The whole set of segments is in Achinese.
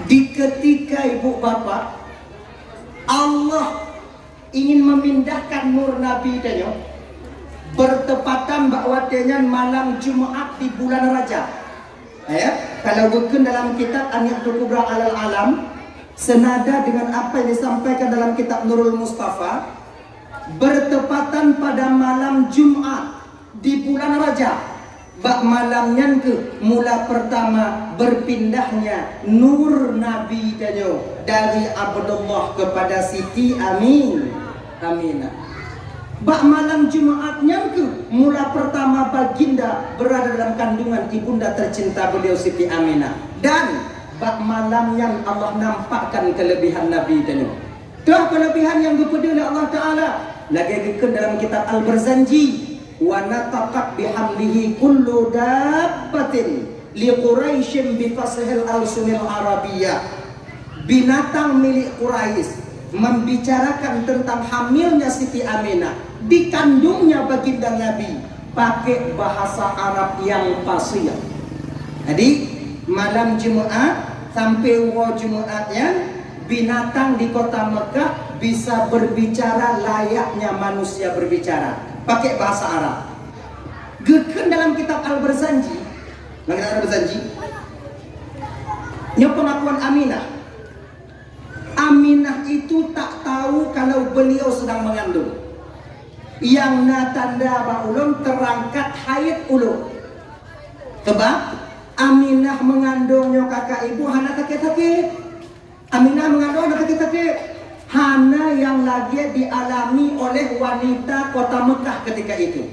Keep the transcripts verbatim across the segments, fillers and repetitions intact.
Di ketika ibu bapak, Allah ingin memindahkan nur Nabi tanyoe bertepatan bak watée nyan malam Jumat di bulan Rajab. Ya, kalau bukan dalam kitab An-Ni'matul Kubra alal Alam, senada dengan apa yang disampaikan dalam kitab Nurul Mustafa, bertepatan pada malam Jumat di bulan Rajab, bak malam nyan keuh mula pertama berpindahnya nur Nabi tanyoe dari Abdullah kepada Siti Amin, Aminah. Bak malam Jumat nyan keuh mula pertama baginda berada dalam kandungan ibunda tercinta beliau Siti Aminah. Dan bak malam nyan Allah nampakkan kelebihan Nabi tanyoe. Toh kelebihan nyang geupeudeuh lé Allah Taala, lagée geukheun dalam kitab Al-Barzanji, "Wa nataqat bihamlihi kullu dabbatin li Quraisyin bi fashihil alsunil Arabiyyah." Binatang milik Quraisy membicarakan tentang hamilnya Siti Aminah, dikandungnya baginda Nabi, pakai bahasa Arab yang fasih. Jadi, malam Jumat sampai uroe Jumat nyan, binatang di kota Mekah bisa berbicara layaknya manusia berbicara, pakai bahasa Arab. Geukheun dalam kitab Al-Barzanji, dalam kitab Al-Barzanji, nyoe pengakuan Aminah. Aminah itu tak tahu kalau beliau sedang mengandung. Nyang na tanda bak ulôn terangkat haid ulôn. Sebab Aminah mengandung nyoe kakak ibu hana sakét-sakét. Aminah mengandung hana sakét-sakét. Hana nyang lagée dialami oleh wanita kota Mekah ketika itu.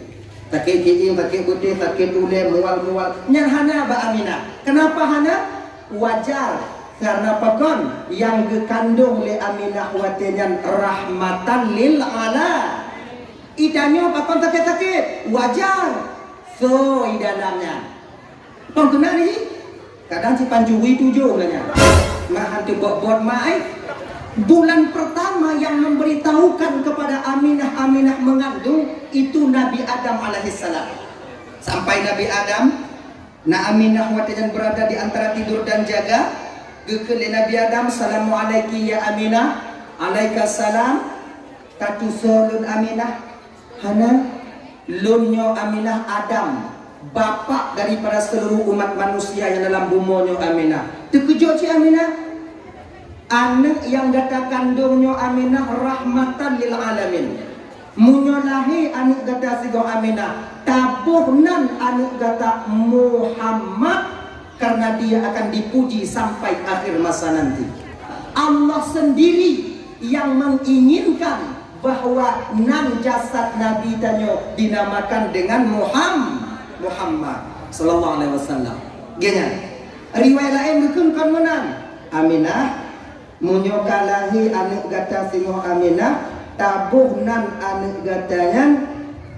Sakét gieng, sakét beuteh, sakét ulée, mual-mual. Nyan hana bak Aminah. Kenapa hana? Wajar, karena pakon nyang geukandong lé Aminah watée nyan rahmatan lil ala. Itanyoe pakon sakét-sakét, wajar. So i dalamnya. Pakon keunan ni? Kadang si pancuri tujoh lah nyan. Mak hantu bot-bot mak ai. Bulan pertama yang memberitahukan kepada Aminah, Aminah mengandung itu Nabi Adam alaihissalam. Sampai Nabi Adam, na Aminah watée nyan berada di antara tidur dan jaga, geukheun lé Nabi Adam, "Salamu alaiki ya Aminah." "Alaika salam." "Tatusoe lôn Aminah?" "Hana." "Lôn nyoe Aminah Adam, bapak daripada seluruh umat manusia yang dalam bumoe nyoe Aminah." Teukeujot cit Aminah. Aneuëk nyang gata kandong nyoe Aminah rahmatan lil alamin. Meunyoe lahé aneuëk gata sigoe Aminah, taboh nan aneuëk gata Muhammad, karena dia akan dipuji sampai akhir masa nanti. Allah sendiri yang menginginkan bahwa nan jasad Nabi tanyoe dinamakan dengan Muham-, Muhammad sallallahu alaihi wasallam. Geuhnyan. Riwayat laén geukheun kon meunan. Aminah, meunyoe ka lahé aneuëk gata singoh Aminah, taboh nan aneuëk gata nyan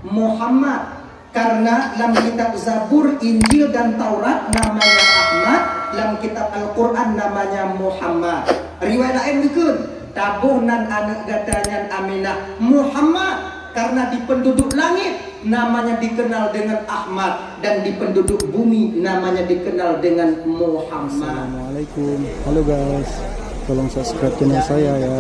Muhammad. Karena lam kitab Zabur, Injil, dan Taurat namanya Ahmad, lam kitab Al-Quran namanya Muhammad. Riwayat laén geukheun, taboh nan aneuëk gata nyan Aminah Muhammad, karena di penduduk langit namanya dikenal dengan Ahmad, dan di penduduk bumi namanya dikenal dengan Muhammad. Assalamualaikum. Halo guys, tolong subscribe channel saya ya.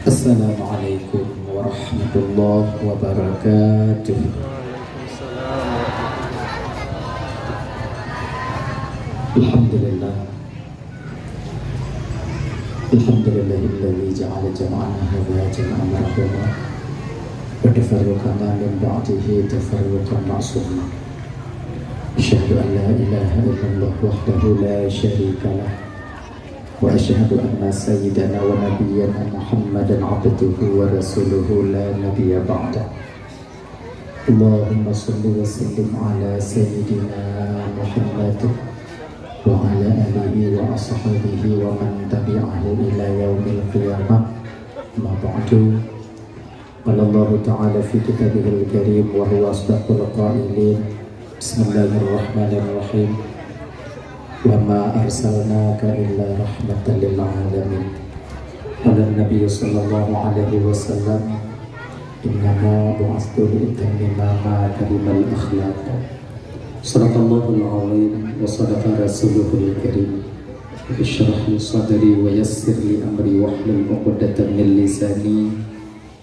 Assalamualaikum warahmatullahi wabarakatuh. Alhamdulillah. Alhamdulillahilladzi ja'ala jam'ana hadza jam'an marhuma, wa tafarruqana min ba'dihi tafarruqan ma'suma. Asyhadu an la ilaha illallah wahdahu la syarika lah. Wa asyhadu anna sayyidana wa nabiyyana Muhammadan abduhu wa rasuluhu la nabiyya ba'dah. Allahumma shalli wa sallim ala sayyidina Muhammad wa ala alihi wa ashabihi wa man tabi'ahu ila yaumil qiyamah. Amma ba'du. قال الله تعالى في كتابه الكريم وهو أصدق القائلين: بسم الله الرحمن الرحيم. وما أرسلناك إلا رحمة للعالمين. قال النبي صلى الله عليه وسلم: إنما بعثت لأتمم مكارم الأخلاق. صدق الله العظيم وصدق رسوله الكريم. رب اشرح لي صدري ويسر لي أمري واحلل عقدة من لساني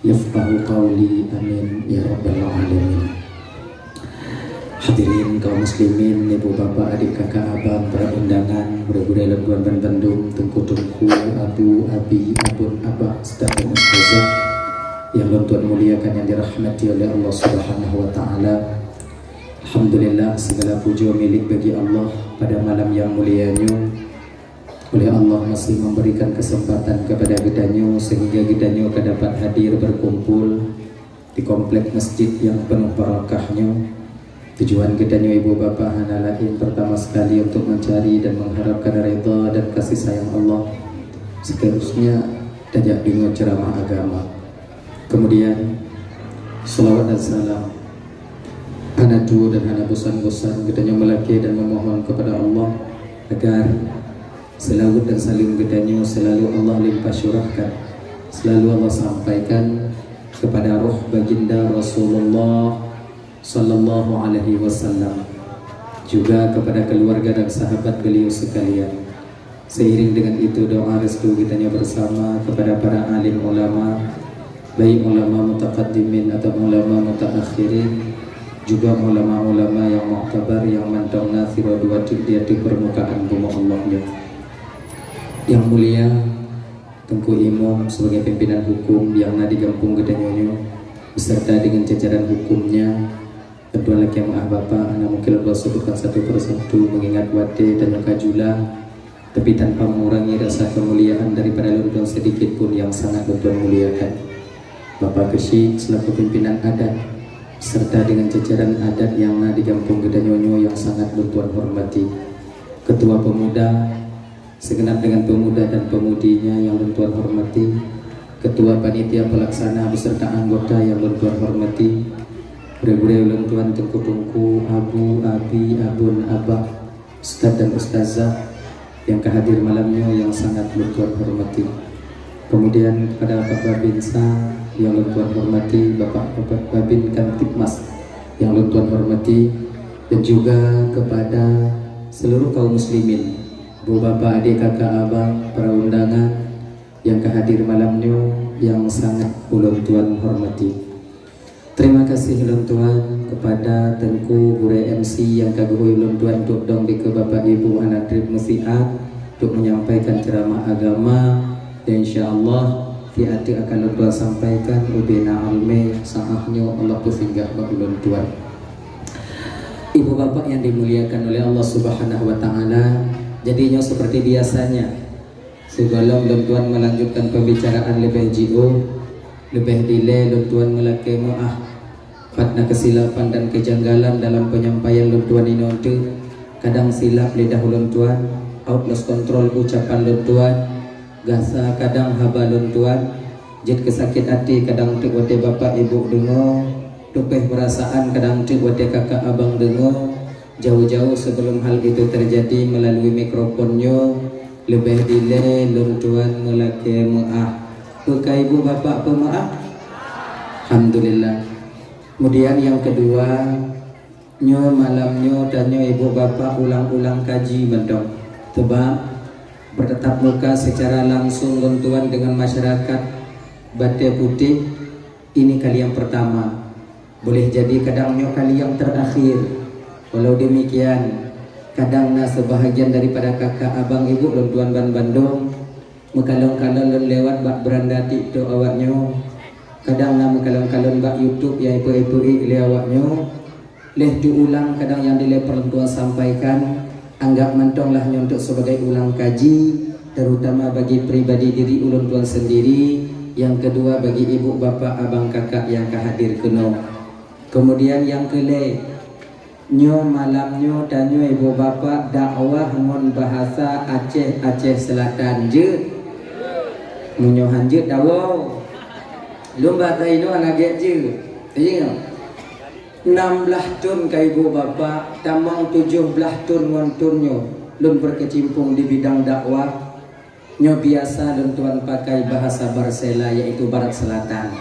يفقهوا قولي. آمين يا رب العالمين. Hadirin kaum muslimin, ibu bapak, adik kakak abang, para undangan, gurée-gurée lôn tuan bandum, teungku-teungku, abu, abi, abon, abah, ustaz dan ustazah yang lôn tuan muliakan, yang dirahmati oleh Allah Subhanahu wa Taala. Alhamdulillah, segala puja milik bagi Allah pada malam yang mulia nyoe. Oleh Allah masih memberikan kesempatan kepada geutanyoe sehingga geutanyoe ka dapat hadir berkumpul di komplek masjid yang penuh barakah nyoe. Tujuan geutanyoe ibu bapak hana lain, pertama sekali untuk mencari dan mengharapkan ridha dan kasih sayang Allah. Seterusnya, tajak deungoe ceramah agama. Kemudian, salawat dan salam hana tuwoe dan hana bosan-bosan geutanyoe meulakée dan memohon kepada Allah agar selawat dan salam geutanyoe selalu Allah limpah curahkan, selalu Allah sampaikan kepada roh baginda Rasulullah sallallahu alaihi wasallam, juga kepada keluarga dan sahabat beliau sekalian. Seiring dengan itu, doa restu geutanyoe bersama kepada para alim ulama, baik ulama mutaqaddimin atau ulama mutaakhirin, juga ulama-ulama yang muktabar, yang mantong na sidroe dua teuk di ateueh permukaan bumoe Allah nyoe. Yang mulia Teungku Imum sebagai pimpinan hukum yang na di gampông geutanyoe nyoe, beserta dengan jajaran hukumnya, Lôn tuan lakée meu'ah Bapak, hana mungkin lôn tuan sebutkan satu per satu, mengingat watée tanyoe ka jula, tapi tanpa mengurangi rasa kemuliaan daripada lôn tuan sedikit pun yang sangat lôn tuan muliakan. Bapak Keuchik selaku pimpinan adat, serta dengan jajaran adat yang na di gampông geutanyoe nyoe yang sangat lôn tuan hormati. Ketua Pemuda, segenap dengan pemuda dan pemudinya yang lôn tuan hormati, Ketua Panitia Pelaksana beserta anggota yang lôn tuan hormati, gurée-gurée lôn tuan, teungku-teungku, abu, abi, abon, abah, ustaz dan ustazah yang ka hadir malam nyoe yang sangat lôn tuan hormati. Kemudian kepada Bapak Babinsa yang lôn tuan hormati, Bapak, Bapak Babin Kamtibmas yang lôn tuan hormati, dan juga kepada seluruh kaum muslimin, ibu bapak, adik kakak abang, para undangan yang ka hadir malam nyoe yang sangat ulôn tuan hormati. Terima kasih lôn tuan kepada Teungku Gurée M C yang ka geuhôi lôn tuan untuk dong dikeue Bapak Ibu hana treb meusiat untuk menyampaikan ceramah agama, dan insya Allah siat teuk akan lôn tuan sampaikan ubena almé saah nyoe Allah peusinggah bak ulôn tuan. Ibu bapak yang dimuliakan oleh Allah Subhanahu wa Taala, jadi nyoe seperti biasanya, sigohlom lôn tuan melanjutkan pembicaraan leubeh jiôh, leubeh dilée lôn tuan meulakée meu'ah pat na keusilapan dan keujanggalan dalam penyampaian lôn tuan inoe teuk. Kadang silap lidah ulôn tuan, out lost control ucapan lôn tuan, gasa kadang haba lôn tuan, jeuet keu sakét até kadang teuk watée bapak ibu deungoe, tupéh peurasaan kadang teuk watée kakak abang deungoe. Jauh-jauh sebelum hal itu terjadi, melalui mikrofon nyoe leubeh dilée lôn tuan meulakée meu'ah. Peu ka ibu bapak peumeu'ah? Alhamdulillah. Kemudian yang kedua, nyoe malam nyoe tanyoe ibu bapak ulang-ulang kaji mantong. Sebab bertatap muka secara langsung lôn tuan dengan masyarakat Batée Putih, ini kali yang pertama. Boleh jadi kadang nyoe kali yang terakhir. Walau demikian, kadang na sebahagian daripada kakak abang ibu lôn tuan ban bandum meukalon-kalon lôn lewat bak beranda TikTok awak nyoe. Kadang na meukalon-kalon bak YouTube nyang ipeu-ipeu lé awak nyoe. Lheuh teuulang kadang nyang dilée peureuleueng tuan sampaikan, anggap mantong lah nyoe untuk sebagai ulang kaji, terutama bagi pribadi diri ulôn tuan sendiri, yang kedua bagi ibu bapak abang kakak yang ka hadir keunoe. Kemudian yang keulhée, nyoe malam nyoe tanyoe ibu bapak dakwah ngon bahasa Aceh, Aceh Selatan jeuet. Meunyoe han jeuet dawoe. Lôn bak tainoe hana gét jeuet. Teuingat. Nam blaih thon ka ibu bapak, tamong tujoh blaih thon ngon thon nyoe lôn berkecimpung di bidang dakwah. Nyoe biasa lôn tuan pakai bahasa Barsela, yaitu Barat Selatan.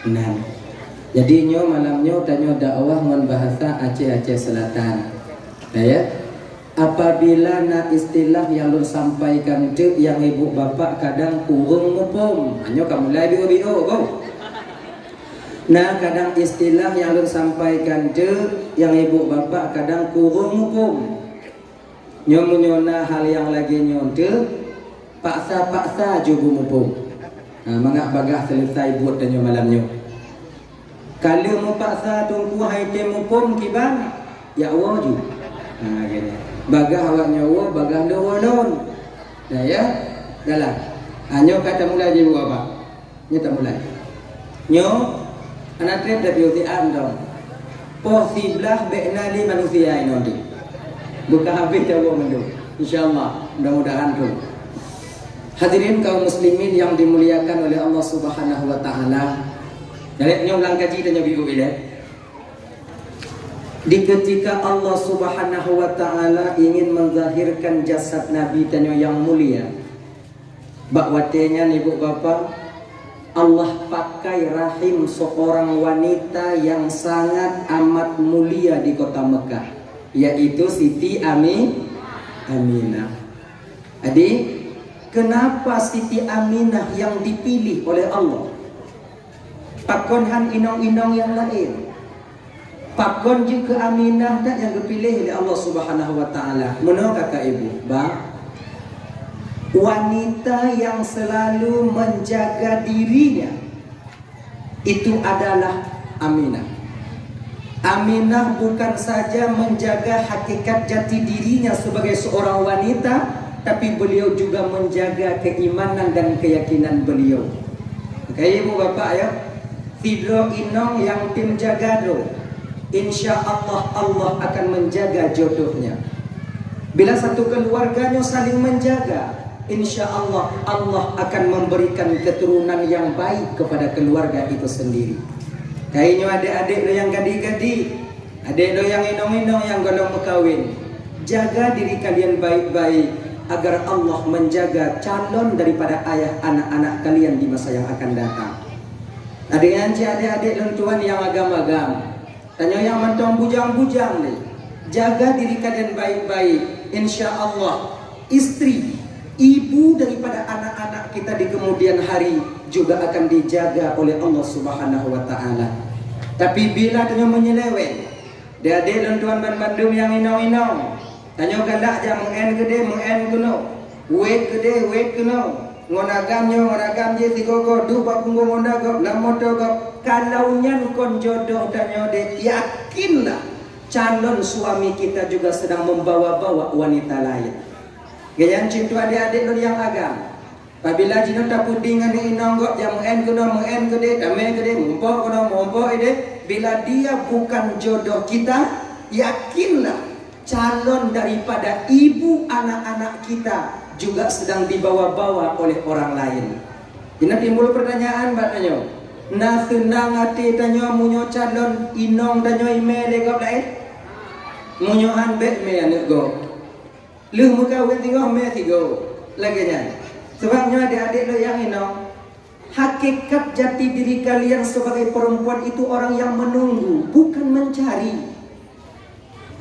Nah, jadi nyoe malam nyoe tanyoe dakwah ngon bahasa Aceh, Aceh Selatan. Nah, ya. Apabila na istilah nyang lôn sampaikan teuk nyang ibu bapak kadang kureueng muphom. Ha, nyoe ka mulai biôk-biôk, ko. Na kadang istilah nyang lôn sampaikan teuk nyang ibu bapak kadang kureueng muphom. Nyoe meunyoe na hal nyang lagée nyoe teuk, paksa-paksa ju beumuphom. Ha, mangat bagaih seuleusai buet tanyoe malam nyoe. Ka lheueh meupaksa teungku hai tém muphom kiban, jak woe ju. Ha, lagée nyan. Bagaih awak nyoe woe, bagaih lôn woe lôn. Nah, ya. Dalam. Ha, nyoe ka tamulai jiwoe, Pak. Nyoe tamulai. Nyoe, hana treb W T A dong. Poh siblaih bék na lé manusia inong deh. Buka habéh jawoe mandum. Insya Allah, mudah-mudahan tu. Hadirin kaum muslimin yang dimuliakan oleh Allah Subhanahu wa Ta'ala. Jadi, nyoe ulang kaji tanyoe biôk ilée. Di ketika Allah Subhanahu wa Ta'ala ingin menzahirkan jasad Nabi tanyoe yang mulia, bak watée nyan, ibu bapa, Allah pakai rahim seorang wanita yang sangat amat mulia di kota Mekah, yaitu Siti Ami-, Aminah. Jadi, kenapa Siti Aminah yang dipilih oleh Allah? Pakon han inong-inong nyang laén? Pakon jeuet keu Aminah that nyang geupiléh lé Allah Subhanahu wa Ta'ala? Meunoe kakak ibu, ba, wanita yang selalu menjaga dirinya, itu adalah Aminah. Aminah bukan saja menjaga hakikat jati dirinya sebagai seorang wanita, tapi beliau juga menjaga keimanan dan keyakinan beliau. Oke, ibu bapak ya, sidroe inong nyang tem jaga droe, insya Allah, Allah akan menjaga jodohnya. Bila satu keluarga nyoe saling menjaga, insya Allah, Allah akan memberikan keturunan yang baik kepada keluarga itu sendiri. Kainyoe adek-adek nyang gadi-gadi, adek nyang inong-inong nyang golom meukawen, jaga diri kalian baik-baik agar Allah menjaga calon daripada ayah anak-anak kalian di masa yang akan datang. Adek nyan cit adek-adek lôn tuan nyang agam-agam. Tanyoe nyang mantong bujang-bujang lé, jaga diri kalian baik-baik. Insya Allah, istri, ibu daripada anak-anak kita di kemudian hari juga akan dijaga oleh Allah Subhanahu wa Ta'ala. Tapi bila tanyoe menyeleweng, adek-adek lôn tuan banmandum nyang inong-inong, tanyoe galak jak meu'en keudeh, meu'en keunoe, wet keudeh, wet keunoe. Ngon agam nyoe, ngon agam jih sigoe-goe, duek bak punggong honda gob, lam moto gob. Kalau nyan kon jodoh tanyoe deh, yakinlah, calon suami kita juga sedang membawa-bawa wanita lain. Geuyan cit tu adek-adek lôn nyang agam. Apabila jinoe tapeuding ngon inong gob, jak meu'en keunoe, meu'en keudeh, tamé keudeh, mumpok keunoe, mumpok ideh. Bila dia bukan jodoh kita, yakinlah, calon daripada ibu anak-anak kita juga sedang dibawa-bawa oleh orang lain. Jinoe timbul pertanyaan bak tanyoe, na seunang até tanyoe meunyoe calon inong tanyoe imé lé gob laén? Meunyoe han, bék mé aneuk gob. Lheueh meukawen singoh mé sigoe. Lagée nyan. Sebab nyoe adek-adek lôn nyang inong, hakikat jati diri kalian sebagai perempuan itu orang yang menunggu, bukan mencari.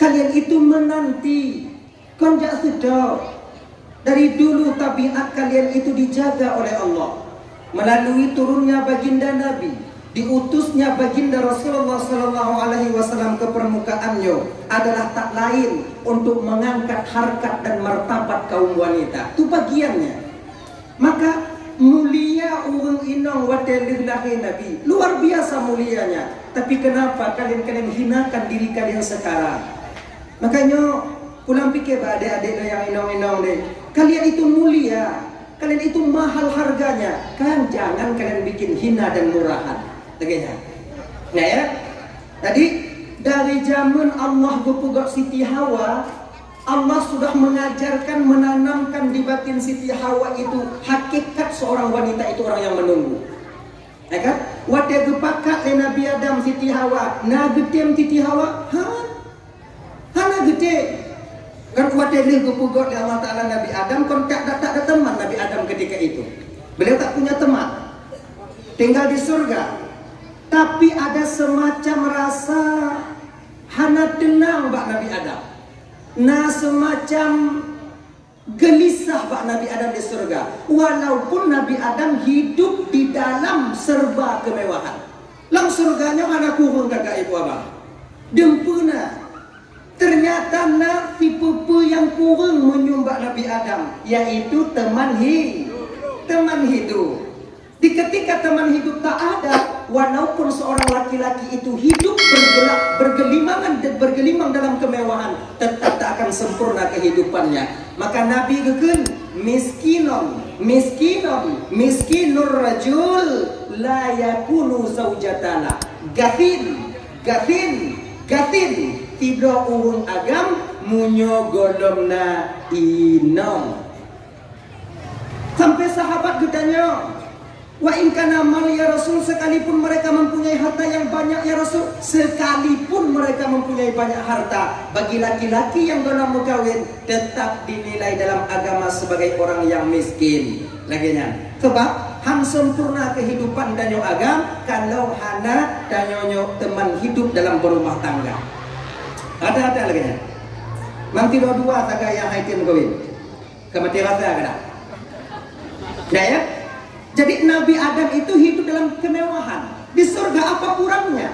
Kalian itu menanti, kon jak seutôt. Dari dulu tabiat kalian itu dijaga oleh Allah. Melalui turunnya baginda Nabi, diutusnya baginda Rasulullah sallallahu alaihi wasallam ke permukaan nyoe adalah tak lain untuk mengangkat harkat dan martabat kaum wanita. Itu bagiannya. Maka mulia ureuëng inong watée lheueh lahé Nabi. Luar biasa mulianya. Tapi kenapa kalian-kalian hinakan diri kalian sekarang? Makanya, pulang pikir bak adek-adek nyang inong-inong deh. Kalian itu mulia. Kalian itu mahal harganya. Kan jangan kalian bikin hina dan murahan. Lagée nyan. Nah ya. Jadi, dari zaman Allah geupeugah Siti Hawa, Allah sudah mengajarkan, menanamkan di batin Siti Hawa itu hakikat seorang wanita itu orang yang menunggu. Ya kan? Watée geupakat lé Nabi Adam Siti Hawa, na geutem Siti Hawa? Hana. Hana geutem. Kan watée lheueh geupeugét lé Allah Taala Nabi Adam, kon tak, tak ada teman Nabi Adam ketika itu. Beliau tak punya teman. Tinggal di surga. Tapi ada semacam rasa hana tenang bak Nabi Adam. Na semacam geulisah bak Nabi Adam di surga, walaupun Nabi Adam hidup di dalam serba kemewahan. Lam surga nyoe hana kureueng, kakak ibu abang. Dum peue na. Ternyata na sipeue-peue nyang kureueng meunyoe bak Nabi Adam, yaitu teman hi-, teman hidup. Di ketika teman hidup tak ada, walaupun seorang laki-laki itu hidup bergelak, bergelimangan, bergelimang dalam kemewahan, tetap tak akan sempurna kehidupannya. Maka Nabi geukheun, "Miskinun, miskinun, miskinur rajul la yakunu zaujatala." Gasien, gasien, gasien sidroe ureuëng agam meunyoe gohlom na inong. Sampai sahabat geutanyong, "Wa in kana mal ya Rasul, sekalipun mereka mempunyai harta yang banyak ya Rasul?" Sekalipun mereka mempunyai banyak harta, bagi laki-laki yang belum mengkawin, tetap dinilai dalam agama sebagai orang yang miskin. Lagée nyan. Sebab han sempurna kehidupan tanyoe agam kalau hana tanyoe nyoe teman hidup dalam berumah tangga. Ada-ada lagée nyan. Nanti dua-dua sagai nyang hai tem kawin. Ka maté rasa ka dah? Dah ya? Jadi Nabi Adam itu hidup dalam kemewahan. Di surga apa kurangnya?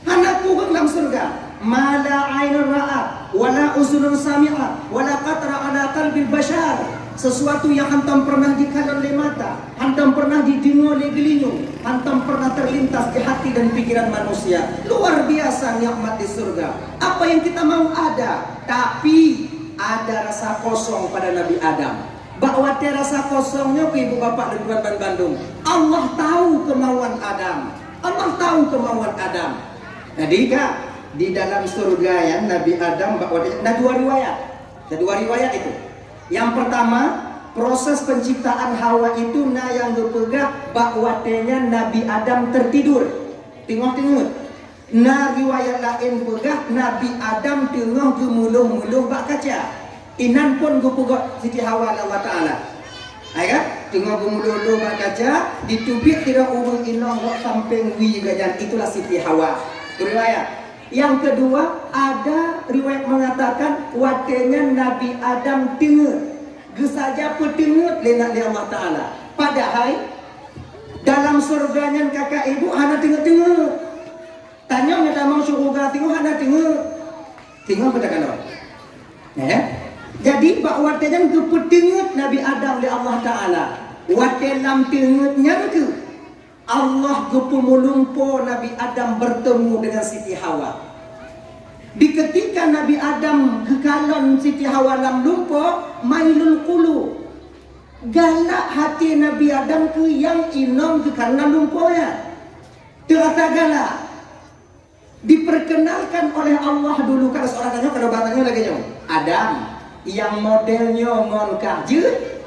Hana kurang dalam surga. Ma la ainun ra'at, wa la uzunun sami'at, wa la khatara ala qalbil bashar. Sesuatu yang hantom pernah dikalon lé mata, hantom pernah dideungoe lé geulinyueng, hantom pernah terlintas di hati dan pikiran manusia. Luar biasa nikmat di surga. Apa yang kita mau ada, tapi ada rasa kosong pada Nabi Adam. Bak watée rasa kosong nyoe, ibu bapak dan tuan-tuan bandum, Allah tahu kemauan Adam. Allah tahu kemauan Adam. Jadi, Kak, di dalam surga ya, Nabi Adam bak watée, ada dua riwayat. Ada dua riwayat itu. Yang pertama, proses penciptaan Hawa itu na nyang geupeugah bak watée nyan Nabi Adam tertidur. Teungoh teungeut. Na riwayat laén peugah Nabi Adam teungoh geumulôh-mulôh bak kaca. Inan phon geupeugét Siti Hawa lé Allah Taala. Hai kan? Teungoh geumulôh-mulôh bak kaca, diteubiet sidroe ureuëng inong rot sampéng wie geuh nyan, itulah Siti Hawa. Riwayat. Yang kedua, ada riwayat mengatakan watée nyan Nabi Adam teungeut. Geusaja peuteungeut lé, lé Allah Taala. Padahai dalam surga nyan kakak ibu hana teungeut-teungeut. Tanyoe nyang tamong syeuruga singoh hana teungeut. Singoh beutakalon. Ya, ya. Jadi, bak watée nyan geupeuteungeut Nabi Adam lé Allah Taala. Watée lam teungeut nyan keuh, Allah geupeumulumpo Nabi Adam bertemu dengan Siti Hawa. Di ketika Nabi Adam geukalon Siti Hawa lam lumpo, mailul qulub. Galak hati Nabi Adam keu nyang inong geukalon lam lumpo nyan. Teurasa galak. Diperkenalkan oleh Allah dulu, kalau seorang tanya, kalau batangnya lagi nyoe, "Adam, yang model nyoe ngon kah jeuet?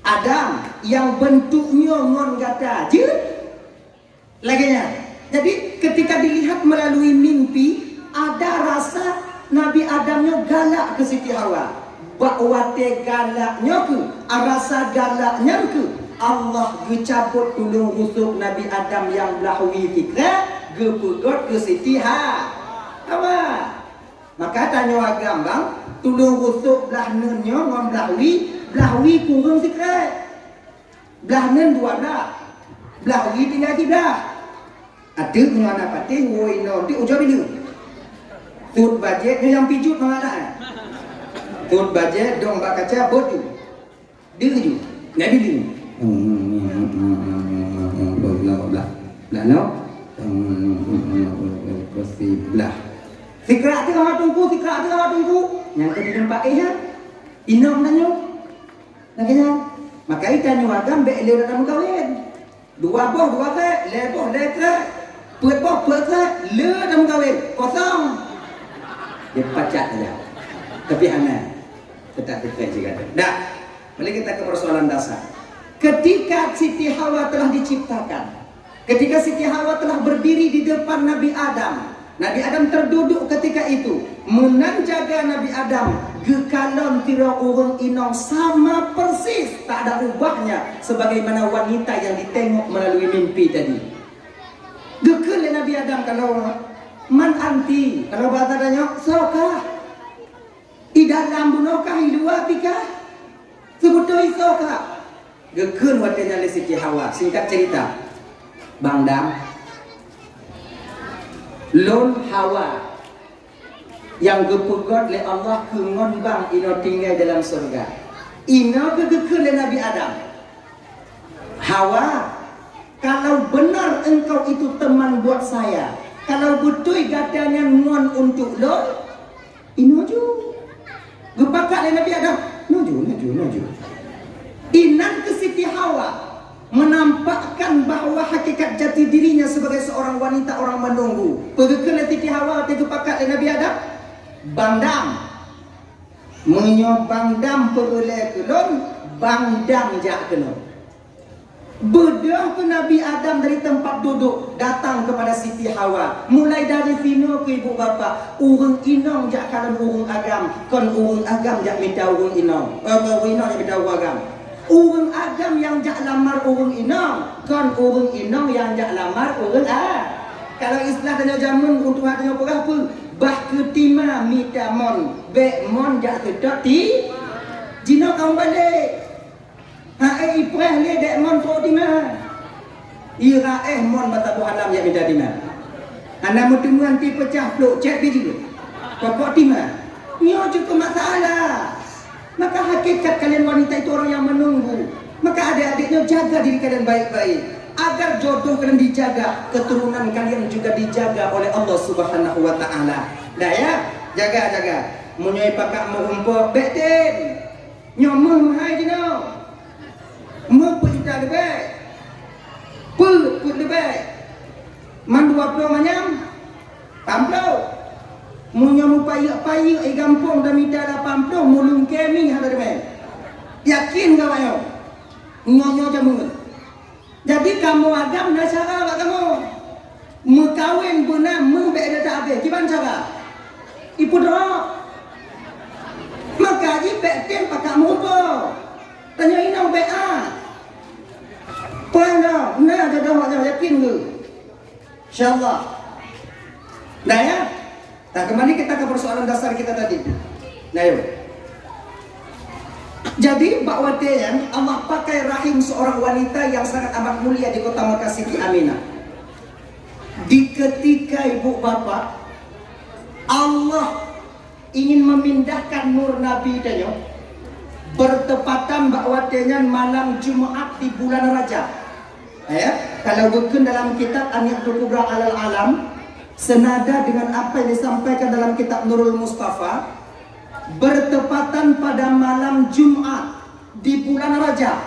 Adam, yang bentuk nyoe ngon gata jeuet?" Lagée nyan. Jadi, ketika dilihat melalui mimpi, ada rasa Nabi Adam nyoe galak keu Siti Hawa. Bak watée galak nyoe keuh, rasa galak nyan keuh, Allah geucabot tuleueng rusok Nabi Adam nyang blah wie sikrek, geupeugét keu Siti Ha-, Hawa. Maka tanyoe agam bang, tuleueng rusok blah neun nyoe ngon blah wie, blah wie kureueng sikrek. Blah neun dua blah. Blah wie tinggai siblah. Ateuk nyoe hana patéh, woe inoe teuk ujoe bileung. Sut bajée nyoe nyang pijuet mangat na. Sut bajée dong bak kaca bot ju. Deuh ju. Ngai bileung. Blah, blah. Blah nyoe. Siblah. Sikrak teuk ha teungku, sikrak teuk ha teungku. Nyang keu di teumpat éh ha. Inong tanyoe. Lagée nyan. Maka tanyoe agam bék lé na meukawen. Dua boh dua krek, lhée boh lhée krek, peuet boh peuet krek, le na meukawen. Kosong. Dia pacak saja. Tapi hana. Tetap dikrek juga. Dah. Balik kita ke persoalan dasar. Ketika Siti Hawa telah diciptakan, Ketika Siti Hawa telah berdiri di depan Nabi Adam, Nabi Adam terduduk ketika itu. Meunan jaga Nabi Adam, geukalon sidroe ureuëng inong sama persis, tak ada ubahnya sebagaimana wanita yang ditengok melalui mimpi tadi. Geukheun lé Nabi Adam, kalau man anti, kalau bahasa tanyoe, soe kah? I dalam bunoe kah, i luwa pih kah? Seubeutôi soe kah? Geukheun watée nyan lé Siti Hawa. Singkat cerita, Bang Dam, lôn Hawa nyang geupeugét lé Allah keu ngon bang inoe tinggai dalam syeuruga. Inoe geukheun lé Nabi Adam, "Hawa, kalau benar engkau itu teman buat saya, kalau beutôi gata nyan ngon untuk lôn, inoe ju." Geupakat lé Nabi Adam, "Noe ju, noe ju, noe ju." Inan keu Siti Hawa menampakkan bahwa hakikat jati dirinya sebagai seorang wanita orang menunggu. Peue geukheun lé Siti Hawa watée geupakat lé Nabi Adam? "Bang Dam, meunyoe Bang Dam peureulée keu lôn, Bang Dam jak keunoe." Beudôh keu Nabi Adam dari tempat duduk datang kepada Siti Hawa. Mulai dari sinoe keu ibu bapak, ureuëng inong jak kalon ureuëng agam, kon ureuëng agam jak mita ureuëng inong. Eh, ureuëng inong jak mita ureuëng agam. Ureuëng agam nyang jak lamar ureuëng inong, kon ureuëng inong nyang jak lamar ureuëng a. Kalau istilah tanyoe jameun, ureuëng tuha tanyoe peugah peue? Bah keutima mita mon, bék mon jak seutôt ti. Jinoe ka mubalek. Ha'éh ipreh lé dék mon trok tima. Iraéh mon bak saboh alam jak mita tima. Hana meuteumé anti peucah plôk cét biji. Pokok tima. Nyoe cukup masalah. Maka hakikat kalian wanita itu orang yang menunggu. Maka adik-adik nyoe jaga diri kalian baik-baik. Agar jodoh kalian dijaga, keturunan kalian juga dijaga oleh Allah Subhanahu wa Ta'ala. Dah ya? Jaga, jaga. Meunyoe pakat meurumpok, bék tem. Nyoe meuh hai jinoe. Meuh peuet juta leubeh. Peuet, peuet leubeh. Man dua ploh manyam, pamploh. Meunyoe mupayeuek-payeuek i gampông dan mita lapan ploh, meulungkée mi hana teumé. Yakin keu awak nyoe? Nyoe, nyoe jameun. Jadi kamoe agam na cara bak kamoe. Meukawen beuna meuh bék data abéh. Kiban cara? Ipeudrop. Maka jih bék tem pakat meurumpok. Tanyoe inong bék a. Peue nyoe, na jodoh awak nyoe, yakin keu? Insya Allah. Nah ya. Nah, kembali kita ke persoalan dasar kita tadi. Nah, yuk. Jadi, bak watée nyan, Allah pakai rahim seorang wanita yang sangat amat mulia di kota Mekah, Siti Aminah. Di ketika ibu bapak, Allah ingin memindahkan nur Nabi tanyoe bertepatan bak watée nyan malam Jumaat di bulan Rajab. Ya, kalau geukheun dalam kitab An-Ni'matul Kubra alal Alam, senada dengan apa yang disampaikan dalam kitab Nurul Mustafa, bertepatan pada malam Jumaat di bulan Rajab,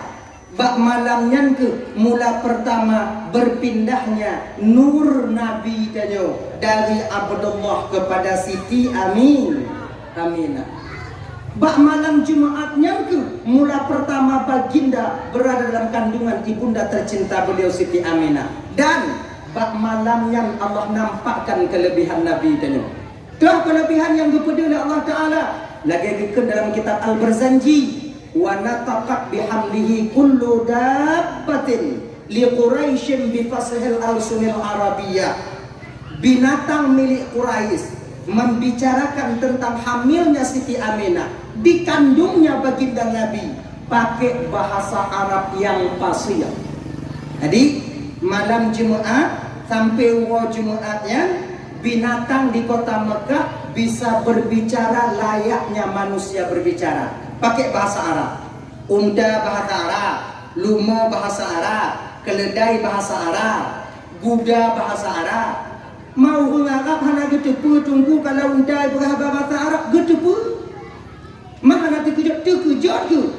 bak malam nyan keuh mula pertama berpindahnya nur Nabi tanyoe dari Abdullah kepada Siti Amin. Aminah. Bak malam Jumaat nyan keuh mula pertama baginda berada dalam kandungan ibunda tercinta beliau Siti Aminah. Dan bak malam nyan Allah nampakkan kelebihan Nabi tanyoe. Toh kelebihan nyang geupeudeuh lé Allah Taala, lagée geukheun dalam kitab Al-Barzanji, "Wa nataqat bihamdihi kullu dabbatin li Quraisyin bi fathil alsunil Arabiyyah." Binatang milik Quraisy membicarakan tentang hamilnya Siti Aminah, dikandungnya baginda Nabi, pakai bahasa Arab yang fasih. Jadi, malam Jumaat sampai uroe Jumaat nyan, binatang di kota Mekah bisa berbicara layaknya manusia berbicara, pakai bahasa Arab. Unta bahasa Arab, leumo bahasa Arab, keuleudai bahasa Arab, guda bahasa Arab. Ma ureuëng Arab hana geuteupeue teungku kalau unta ipeugah haba bahasa Arab, geuteupeue. Ma hana teukeujot, teukeujot geuh.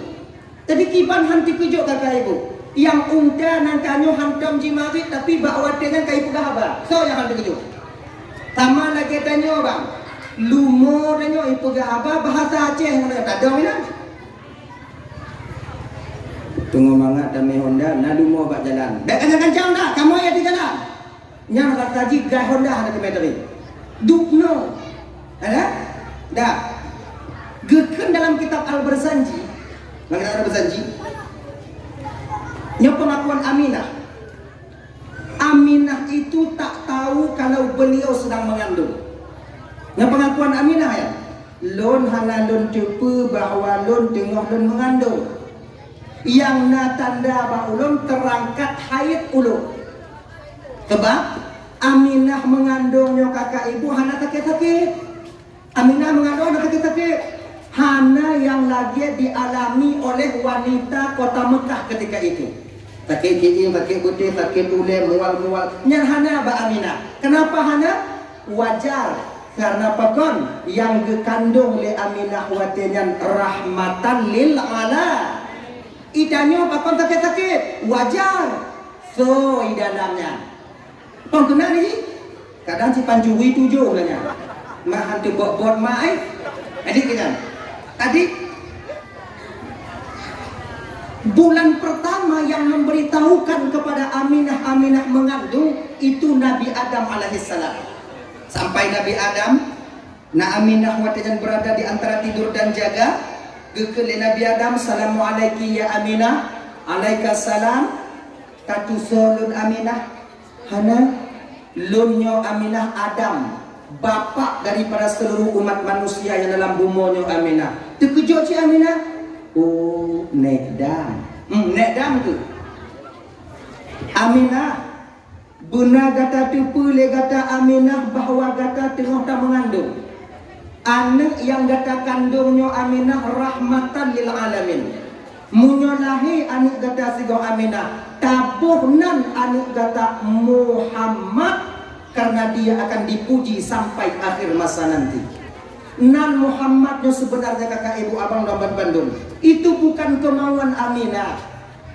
Jadi kiban han teukeujot kaka ibu. Nyang unta nangka nyoe hantom jimarit, tapi bak watée nyan ka ipeugah haba. Soe nyang han teukeujot? Sama lagée tanyoe bang. Leumo tanyoe ipeugah haba bahasa Aceh ngon tadong inan. Teungoh mangat tamè Honda, na leumo bak jalan. Bèk kancang-kancang dah, kamoe ya di jalan. Nyan rata jih gai Honda hana teumè teurim. Dubnoe. Ada? Dah. Geukheun dalam kitab Al-Barzanji. Dalam kitab Al-Barzanji. Nyoe pengakuan Aminah. Aminah itu tak tahu kalau beliau sedang mengandung. Nyoe pengakuan Aminah ya. Lôn hana lôn teupeue bahwa lôn teungoh lôn meungandong. Nyang na tanda bak ulôn teurangkat haid ulôn. Sebab Aminah meungandong nyoe kakak ibu hana sakét-sakét. Aminah meungandong hana sakét-sakét. Hana nyang lagèe dialami oleh wanita kota Mekah ketika itu. Sakét gigi, sakét beuteh, sakét ulèe, mual-mual. Nyan hana bak Aminah. Kenapa hana? Wajar. Karena pakon nyang geukandong lé Aminah watèe nyan rahmatan lil ala. Itanyoe pakon sakét-sakét? Wajar. Soe i dalam nyan? Kon keunan jih? Kadang si pancuri tujoh lah nyan. Mak hantu bot-bot mak ai. Adik keunan. Adik. Bulan pertama yang memberitahukan kepada Aminah, Aminah mengandung, itu Nabi Adam alaihissalam. Sampai Nabi Adam, na Aminah watèe nyan berada di antara tidur dan jaga, geukheun lé Nabi Adam, "Salamualaiki ya Aminah." "Alaika salam." "Ka tusoe lôn Aminah?" "Hana." "Lôn nyoe Aminah Adam, bapak daripada seluruh umat manusia nyang dalam bumoe nyoe Aminah." Teukeujot cit Aminah. "Oh, nèk dam." "Hmm, nèk dam keuh." "Aminah, beuna gata teupeue lé gata Aminah bahwa gata teungoh tameungandong. Aneuk nyang gata kandong nyoe Aminah rahmatan lil alamin. Meunyoe lahé aneuk gata sigoe Aminah, taboh nan aneuk gata Muhammad, karena dia akan dipuji sampai akhir masa nanti." Nan Muhammad nyoe sebenarnya kakak ibu abang dan bandum, itu bukan kemauan Aminah.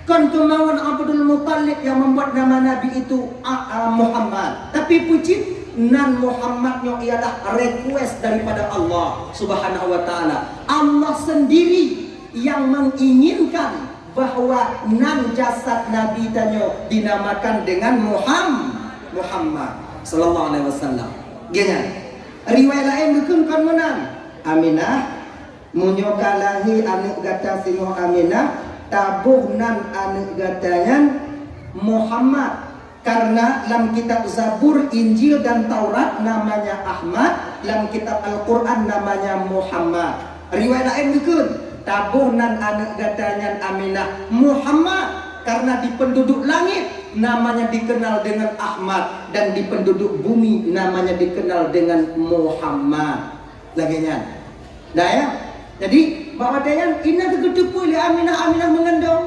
Kon kemauan Abdul Muttalib yang membuat nama Nabi itu a-, a-, Muhammad. Tapi peue cit, nan Muhammad nyoe ialah request daripada Allah Subhanahu wa Ta'ala. Allah sendiri yang menginginkan bahwa nan jasad Nabi tanyoe dinamakan dengan Muham-, Muhammad sallallahu alaihi wasallam. Geuh nyan. Riwayat laén geukheun kon meunan. Aminah, meunyoe ka lahé aneuk gata singoh Aminah, taboh nan aneuk gata nyan Muhammad. Karena lam kitab Zabur, Injil, dan Taurat namanya Ahmad, lam kitab Al-Quran namanya Muhammad. Riwayat laén geukheun, taboh nan aneuk gata nyan Aminah Muhammad, karena di penduduk langit namanya dikenal dengan Ahmad, dan di penduduk bumi namanya dikenal dengan Muhammad. Lagèe nyan. Dah ya? Jadi, bak watèe nyan, inan geuteupeue lé Aminah, Aminah meungandong.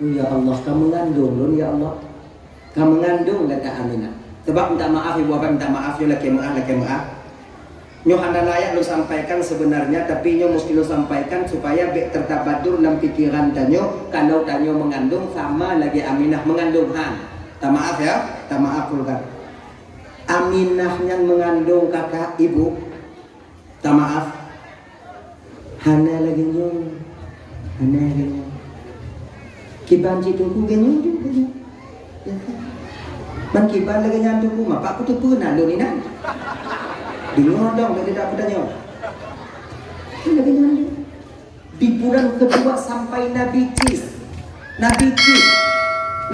"Oh, ya Allah, ka meungandong lôn, ya Allah. Ka meungandong gata Aminah." Sebab minta maaf, ibu abang minta maaf, nyoe lakèe meu'ah, lakèe meu'ah. Nyoe hana layak lôn sampaikan sebenarnya, tapi nyoe musti lôn sampaikan supaya bèk tertabadur lam pikiran tanyoe, kalau tanyoe meungandong sama lagèe Aminah meungandong, han. Minta maaf ya, minta maaf, Aminah nyan meungandong kakak ibu. Minta maaf. Hana lagèe nyoe. Hana lagèe nyoe. Kiban cit Teungku lagèe nyoe ju, lagèe nyoe. Ya kan? Ban kiban lagèe nyan Teungku, mapak kuteupeue na lôn inan. Deungoe dong, lagèe dak peutanyong. Kan lagèe nyan ju. Di bulan kedua sampai Nabi Cis. Nabi Cis.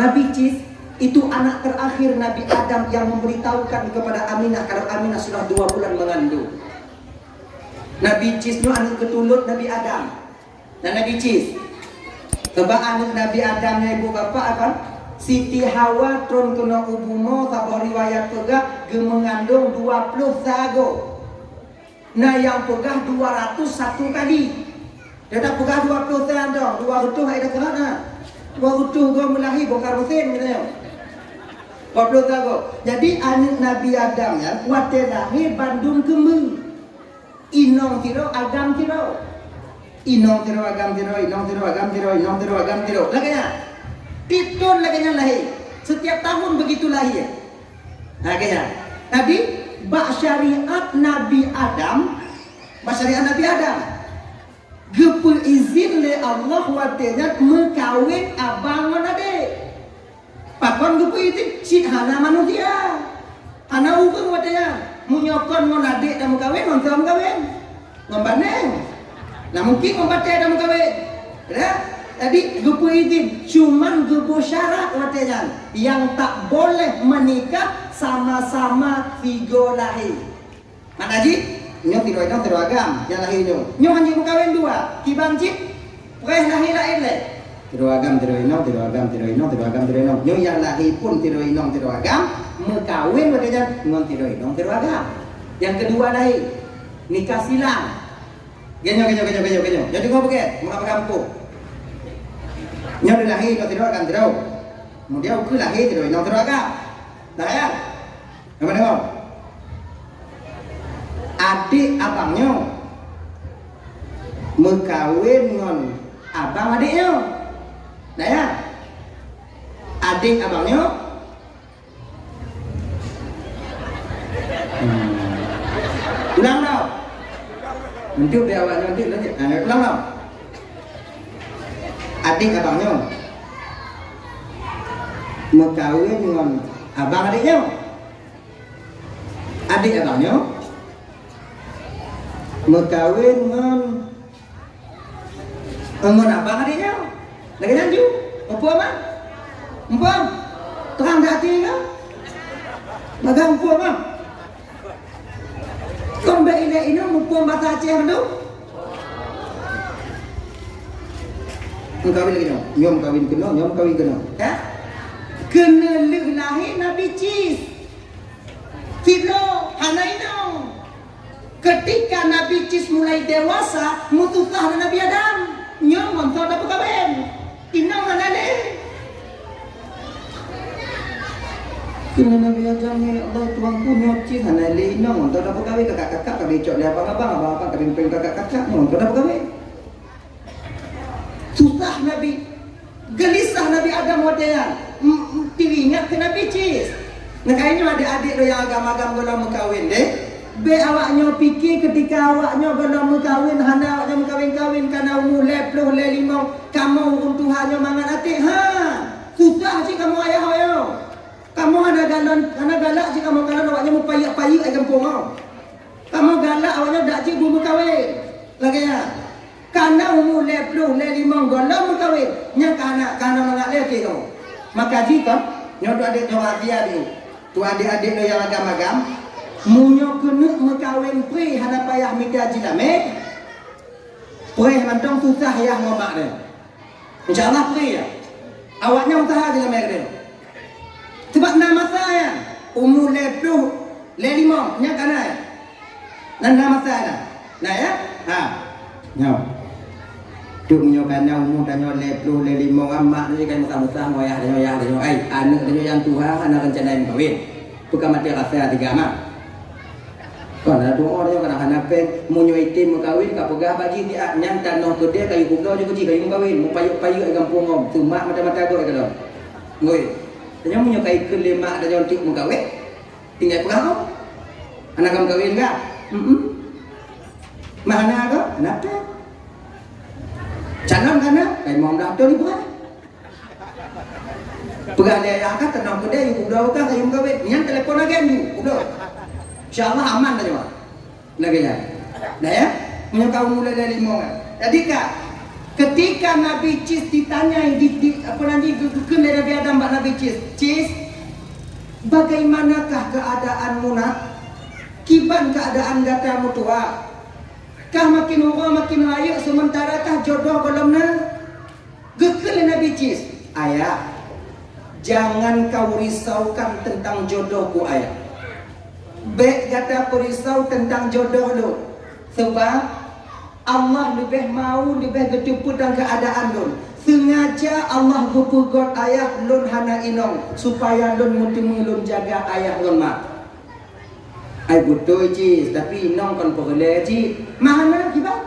Nabi Cis itu anak terakhir Nabi Adam yang memberitahukan kepada Aminah kalau Aminah sudah dua bulan mengandung. Nabi Cis nyoe aneuk keutulot Nabi Adam. Nah, Nabi Cis. Sebab aneuk Nabi Adam nyoe ibu bapak apa? Siti Hawa tron keunoe u bumoe saboh riwayat peugah geumeungandong dua ploh sagoe. Na nyang peugah dua ratus satu kali. Dak peugah dua ploh sagoe, dua reutôh hai dak keuhai na. Dua reutôh goe meulahé bongkar meusén geutanyoe. Dua ploh sagoe. Jadi aneuk Nabi Adam nyan watèe lahé bandum keumeung. Inong sidroe, agam sidroe. Inong sidroe, agam sidroe, inong sidroe, agam sidroe, inong sidroe, agam sidroe. Lagèe nyan. Tiep thôn lagèe nyan lahé. Setiap tahun begitu lahir. Lagèe nyan. Jadi, bak syariat Nabi Adam, bak syariat Nabi Adam, Geupeuizin lé Allah watée nyan meukawen abang ngon adék. Pakon geupeuizin? Cit hana manusia, hana ureuëng watée nyan. Meunyoe kon ngon adék tameukawen, ngon soe meukawen? Ngon baneng. Nah, mungkin ngon batée tameukawen. Ya? Jadi, geupeuizin, cuman geuboh syarat watée nyan. Nyang tak boleh meunikah sama-sama sigoe lahé. Makna jih, nyoe sidroe inong sidroe agam nyang lahé nyoe. Nyoe hana meukawen dua, kiban cit preh lahé laén lé. Sidroe agam sidroe inong, sidroe agam sidroe inong, sidroe agam sidroe inong. Nyoe nyang lahé pun sidroe inong sidroe agam, meukawen watée nyan ngon sidroe inong sidroe agam. Nyang keudua lahé, nikah silang. Geuh nyoe, geuh nyoe, geuh nyoe, geuh nyoe, geuh nyoe. Nyoe teungoh beugét, meukawen kampung. Nyoe dilahé ngon sidroe agam sidroe. Kemudian ukeue lahé sidroe inong sidroe agam. Dah ya? Nyang mana nyoe? Adék abang nyoe meukawen ngon abang adék nyoe. Nah ya. Adék abang nyoe. Hmm. Ulang tau. Untuk biar awak nyoe nanti, nanti. Ha, ulang tau. Adék abang nyoe meukawen ngon abang adék nyoe. Adék abang nyoe meukawen ngon, ngon abang adék nyoe. Lagée nyan ju. Muphom, ah? Muphom? Trang that até ka? Bagah muphom, ah? Kon bék ilée inong muphom basa Aceh tu? Meukawen lagée nyoe, nyoe meukawen keunoe, nyoe meukawen keunoe. Ya? Keuneulheueh lahé Nabi Cis. Sidroe hana inong. Keutika Nabi Cis mulai dewasa, meususah lé Nabi Adam. Nyoe ngon soe tapeukawen? Inong hana lé. Kheun Nabi Adam, "Ya Allah, Tuhanku, nyoe Cis hana lé inong, ngon soe tapeukawen? Kakak-kakak ka geucok lé abang-abang, abang-abang ka geupimpén kakak-kakak, nyoe ngon soe tapeukawen?" Susah Nabi, geulisah Nabi Adam watée nyan, m-, m-, teuingat keu Nabi Cis. Nah, kayée nyoe adék-adék lôn nyang agam-agam gohlom meukawen deh. Bék awak nyoe pike keutika awak nyoe gohlom meukawen, hana awak nyoe meukawen-kawen, ka na umu lhée ploh lhée limong, kamoe ureuëng tuha nyoe mangat até. Ha! Susah cit kamoe ayah awak nyoe. Kamoe hana galon, hana galak cit kamoe kalon awak nyoe meupayeuk-payeuk ai gampông nyoe. Kamoe galak awak nyoe dak cit beumeukawen. Lagée nyan. Ka na umu lhée ploh lhée limong gohlom meukawen, nyan ka hana, ka hana mangat lé até kamoe. Maka jih kon, nyoe tu adék nyoe rahsia deh. Tu adék-adék lôn nyang agam-agam, meunyoe keuneuk meukawen pré hana payah mita jilamé, preh mantong susah yah ngon mak deh. Insya Allah pré ya. Awak nyan useuha jilamé keudeh. Sabab na masa nyan, umu lhée ploh lhée limong, nyan ka na ya? Nan na masa nyan? Na ya? Ha. Nyoe. Duk meunyoe ka na umu tanyoe lhée ploh lhée limong, mak nyoe ka meusa-meusa ngon ayah tanyoe, ayah tanyoe. Ai, aneuëk tanyoe nyang tuha hana reuncana meukawen. Peue ka maté rasa teuga mak. Kon na doa nyoe, kadang hana péng. Meunyoe item meukawen, ka peugah bak jih, "Nyak, nyan tanoh keudeh kayue kubloe nyoe keu jih, kayue meukawen." Meupayeuk-payeuk ai gampông nyoe, teumak mata-mata goe keudroe. Ngoi. Tanyoe meunyoe ka ikheun lé mak tanyoe untuk meukawen, tinggai peugah, "Oh, hana ka meukawen ka?" "Em-em." "Mah hana ka?" "Hana péng." "Calon ka na?" "Ka limong blaih thon ipeugah." Peugah lé ayah ka, tanoh keudeh, yue kubloe ka, kayue meukawen. Nyan telepon agen yue kubloe. Insya Allah aman tanyoe. Lagée nyan. Dah ya? Meunyoe ka umu lhée limong kan. Jadi ka, keutika Nabi Cis ditanyai, di, di, apa nanti, geukheun lé Nabi Adam bak Nabi Cis, "Cis, bagaimanakah keadaanmu nak? Kiban keadaan gata meutuwah? Kah makin uroe makin rayeuk, seumeuntara kah jodoh gohlom na?" Geukheun lé Nabi Cis, "Ayah, jangan kau risaukan tentang jodohku, Ayah. Bék gata peurisau tentang jodoh lôn, sabab Allah leubeh mau, leubeh geuteupeue teuntang keuadaan lôn. Seungaja Allah geupeugot ayah lôn hana inong, supaya lôn meuteumé lôn jaga ayah ngon mak." "Ai beutôi, Cis, tapi inong kon peureulée cit." "Mah hana kiban?"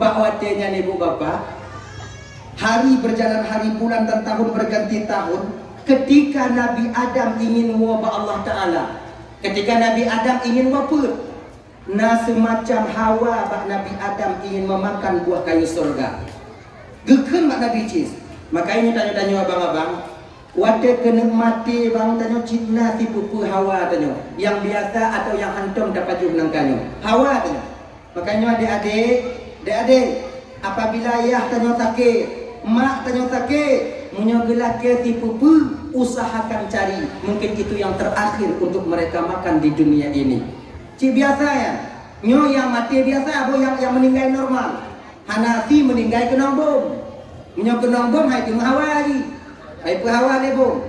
Bak watée nyan, ibu bapak, hari berjalan hari, bulan dan tahun berganti tahun, ketika Nabi Adam ingin woe bak Allah Ta'ala, ketika Nabi Adam ingin wafeuet, Na seumacam hawa bak Nabi Adam ingin memakan buah kayu surga. Geukheun bak Nabi Cis. Makajih tanyoe-tanyoe abang-abang, watée keuneuk maté bang tanyoe cit na sipeue-peue hawa tanyoe, nyang biasa atawa nyang hantom tapajoh nangka nyoe. Hawa tanyoe. Makajih adék-adék, adék-adék, apabila ayah tanyoe sakét, mak tanyoe sakét, meunyoe geulakée sipeue-peue, usahakan cari, mungkin itu yang terakhir untuk mereka makan di dunia ini. Cit biasa nyan. Nyoe nyang maté biasa, boh nyang, nyang meuninggai normal. Hana sie meuninggai keunong bom. Meunyoe keunong bom, hai teuma hawa jih. Hai peuhawa lé bom.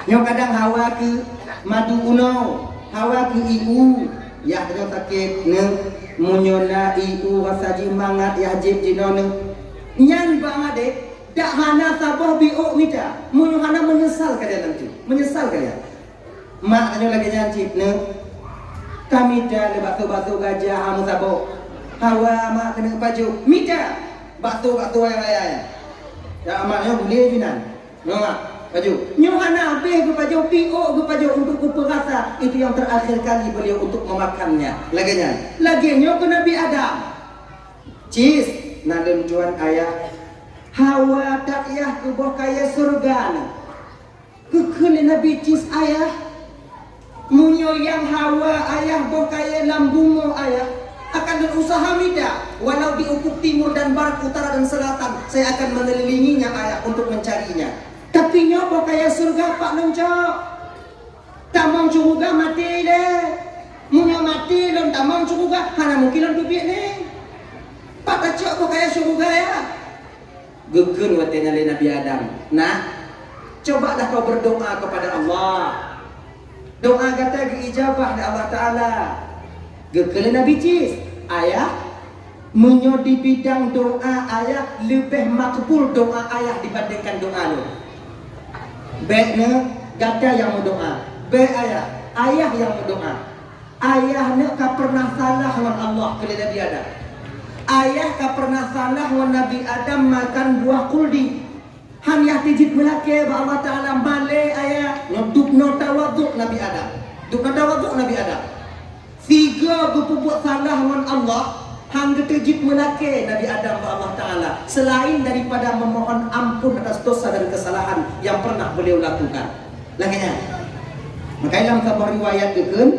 Nyoe kadang hawa keu madu unoe, hawa keu ié u. Yah nyoe sakét, neu. Meunyoe na ié u rasa jih mangat, yah jieb jinoe, neu. Nyan bang adék, dak hana saboh biôk mita. Meunyoe hana, meunyeusal kalian nanti. Meunyeusal kalian. Mak tanyoe lagée nyan cit, neu. Ka mita lé bakso-bakso gajah ha meusaboh. Hawa mak keuneuk pajoh. Mita bakso-bakso raya-raya nyan. Ya, mak nyoe bulée pinan. Nyoe, mak, pajoh. Nyoe hana habéh geupajoh, piôh geupajoh untuk geupeurasa. Itu yang terakhir kali beliau untuk memakannya. Lagée nyan. Lagée nyoe keu Nabi Adam. Cis, na lôn tuan ayah. Hawa that yah keu boh kayée syeuruga nyoe. Geukheun lé Nabi Cis, ayah, meunyoe nyang hawa ayah boh kayée lam bumoe ayah, akan lôn usaha mita, walau di ufuk timur dan barat, utara dan selatan, saya akan mengelilinginya ayah untuk mencarinya. Tapi nyoe boh kayée syeuruga pat lôn cok? Tamong syeuruga maté lé. Meunyoe maté lôn tamong syeuruga, hana mungken lôn teubiet lé. Pat tacok boh kayée syeuruga ayah? Geukheun watée nyan lé Nabi Adam, "Nak, cobalah kau berdoa kepada Allah. Doa gata geuijabah lé Allah Taala." Geukheun lé Nabi Cis, "Ayah, meunyoe di bidang doa ayah, leubeh makbul doa ayah dibandingkan doa lôn. Bék neu, gata nyang meudoa. Bék ayah, ayah nyang meudoa." Ayah neu ka pernah salah ngon Allah, keu lé Nabi Adam. Ayah ka pernah salah ngon Nabi Adam makan buah khuldi. Han yah teujeuet meulakée bak Allah Taala, malée ayah, nyoe dubnoe tawadhu Nabi Adam. Dubnoe tawadhu Nabi Adam. Sigoe geupeubuet salah ngon Allah, han geuteujeuet meulakée Nabi Adam bak Allah Taala, selain daripada memohon ampun atas dosa dan kesalahan yang pernah beliau lakukan. Lagée nyan. Maka lam saboh riwayat geukheun,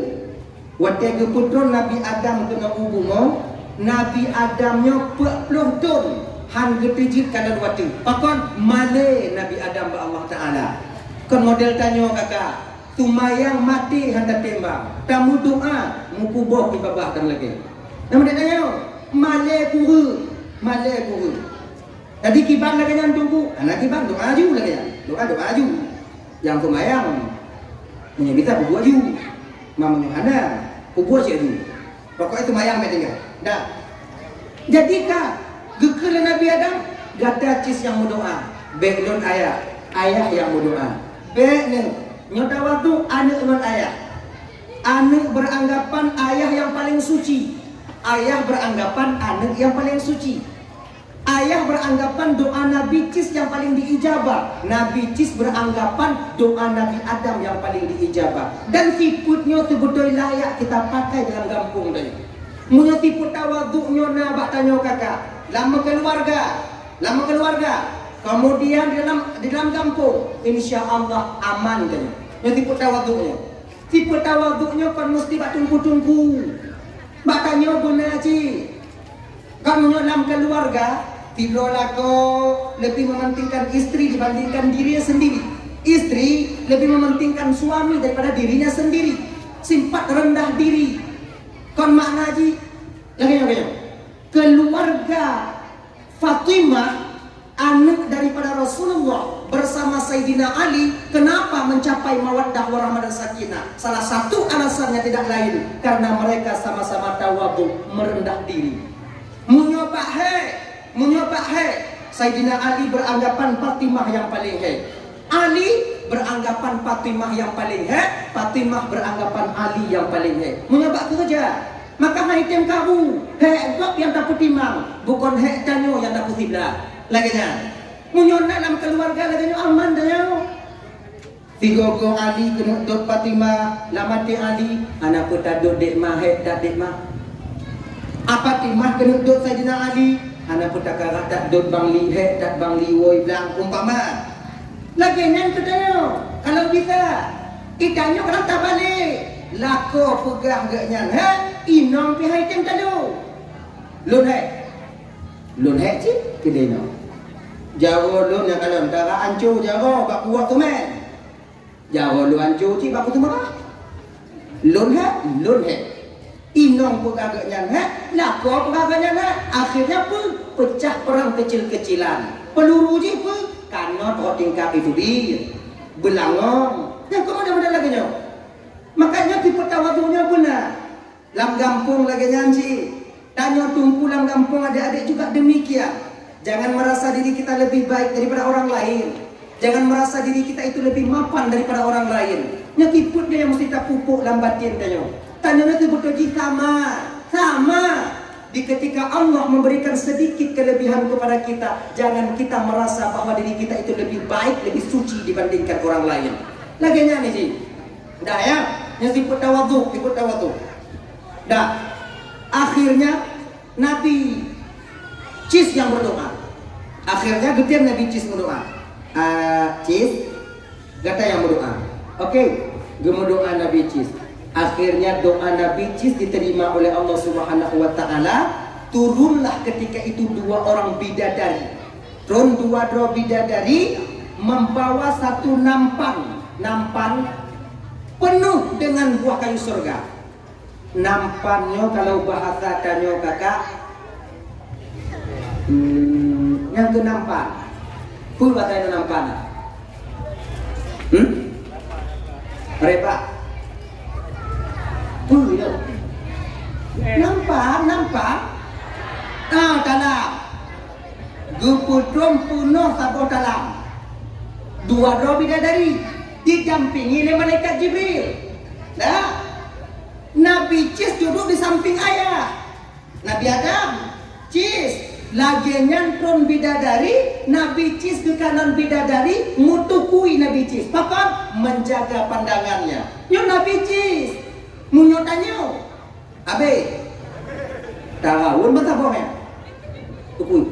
watée geupeutron Nabi Adam keunoe u bumoe, Nabi Adam nyoe peuet ploh thon han geuteujeuet kalon watée. Pakon? Malée Nabi Adam bak Allah Taala. Kon model tanyoe kaka, seumayang maté han tatimbang, tameudoa, meukuboh ié babah dan lagée. Nah, model tanyoe, malée kuheue, malée kuheue. Jadi kiban lagée nyan teungku, hana kiban doa aju lagée nyan. Doa, doa aju. Nyang seumayang, meunyoe bisa peubuet aju. Ma meunyoe hana, peubuet cit aju. Pokoknya seumayang bèk tinggai. Dah. Jadi ka geukheun lé Nabi Adam, gata cit nyang meudoa, bèk lôn ayah, ayah nyang meudoa. Bèk nyoe, nyoe tawadhu aneuk ngon ayah. Aneuk beranggapan ayah yang paling suci, ayah beranggapan aneuk yang paling suci. Ayah beranggapan doa Nabi Cis yang paling diijabah. Nabi Cis beranggapan doa Nabi Adam yang paling diijabah. Dan sifeuet nyoe seubeutôi layak kita pakai dalam gampông tadi. Meunyoe sifeuet tawadhu nyoe na bak tanyoe kaka, lam meukeuluwarga, lam meukeuluwarga, kemudian di dalam, di dalam gampông, insya Allah aman tanyoe. Nyoe sifeuet tawadhu nyoe. Sifeuet tawadhu nyoe kon meusti bak teungku-teungku. Bak tanyoe beuna cit. Kon meunyoe lam keuluwarga, sidroe lakoe lebih mementingkan istri dibandingkan diri sendiri. Istri lebih mementingkan suami daripada dirinya sendiri. Sifeuet rendah diri. Kon makna jih, lagèe nyoe, lagèe nyoe. Keuluwarga Fatimah, aneuk daripada Rasulullah, bersama Saidina Ali, kenapa mencapai mawaddah warahmah dan sakinah? Salah satu alasannya tidak lain karena mereka sama-sama tawadhu, merendah diri. Meunyoe bak hék, meunyoe bak hék, Saidina Ali beranggapan Fatimah nyang paleng hék. Ali beranggapan Fatimah nyang paleng hék, Fatimah beranggapan Ali nyang paleng hék. Meunyoe bak keureuja, maka han item kabu, hék gob nyang tapeutimang, bukon hék tanyoe nyang tapeusiblah. Lagèe nyan. Meunyoe na lam keuluwarga lagèe nyoe aman tanyoe. Sigoe-goe Ali keuneuk dot Fatimah, lam até Ali, hana peue tadot dék ma, hék that dék ma. A Fatimah keuneuk dot Saidina Ali, hana peue takarak that dot Bang Li, hék that Bang Li, woi blang, umpama. Lagée nyan keu tanyoe, kalau bisa, i tanyoe kadang tabalek, lakoe peugah geuh nyan, hék, inong pih hai tem tadot. Lôn hék. Lôn hék cit keu dinoe. Jaroe lôn nyang kalon dara ancô jaroe bak kuwak teumé. Jaroe lôn ancô cit bak kuteumé. Lôn hék, lôn hék. Inong peugah geuh nyan hék, lakoe peugah geuh nyan hék. Akhirnya peue? Peucah perang kecil-kecilan. Peuluru jih peue? Kanot rot tingkap itu di beulangong. Nyang keuh model-model lagée nyoe. Makanya tipe tawadhu nyoe beuna. Lam gampông lagée nyan cit. Tanyoe teungku lam gampông adik-adik juga demikian. Jangan merasa diri kita lebih baik daripada orang lain. Jangan merasa diri kita itu lebih mapan daripada orang lain. Nyoe tipe nyoe nyang mesti tapupuk lam batin tanyoe. Tanyoe nyoe beutôi jih sama. Sama. Di ketika Allah memberikan sedikit kelebihan kepada kita, jangan kita merasa bahwa diri kita itu lebih baik, lebih suci dibandingkan orang lain. Lagée nyan cit. Dah ya, nyang sifeuet tawadhu, sifeuet tawadhu. Dah. Akhirnya Nabi Cis nyang berdoa. Akhirnya geutém Nabi Cis meudoa. Ah, Cis, gata nyang meudoa. Oke, geumeudoa Nabi Cis. Akhirnya doa Nabi Cis diterima oleh Allah Subhanahu wa Taala. Turunlah ketika itu dua orang bidadari. Tron dua droe bidadari membawa satu nampan, nampan penuh dengan buah kayu surga. Nampan nyoe kalau bahasa tanyoe kakak, hmm, nyang keu nampan. Peue bahasa nyoe nampan? Hmm? Rebak. Peue nyoe? Nampan, nampan. Ah, talam. Geupeutrom peunoh saboh talam. Dua droe bidadari didampingi lé malaikat Jibril. Dah. Nabi Cis duduk di samping ayah. Nabi Adam, Cis, lagée nyan tron bidadari, Nabi Cis geukalon bidadari, meutukui Nabi Cis. Pakon? Menjaga pandangannya. Nyoe Nabi Cis. Meunyoe tanyoe, Habéh. Tarawon meusaboh nyan. Tukui.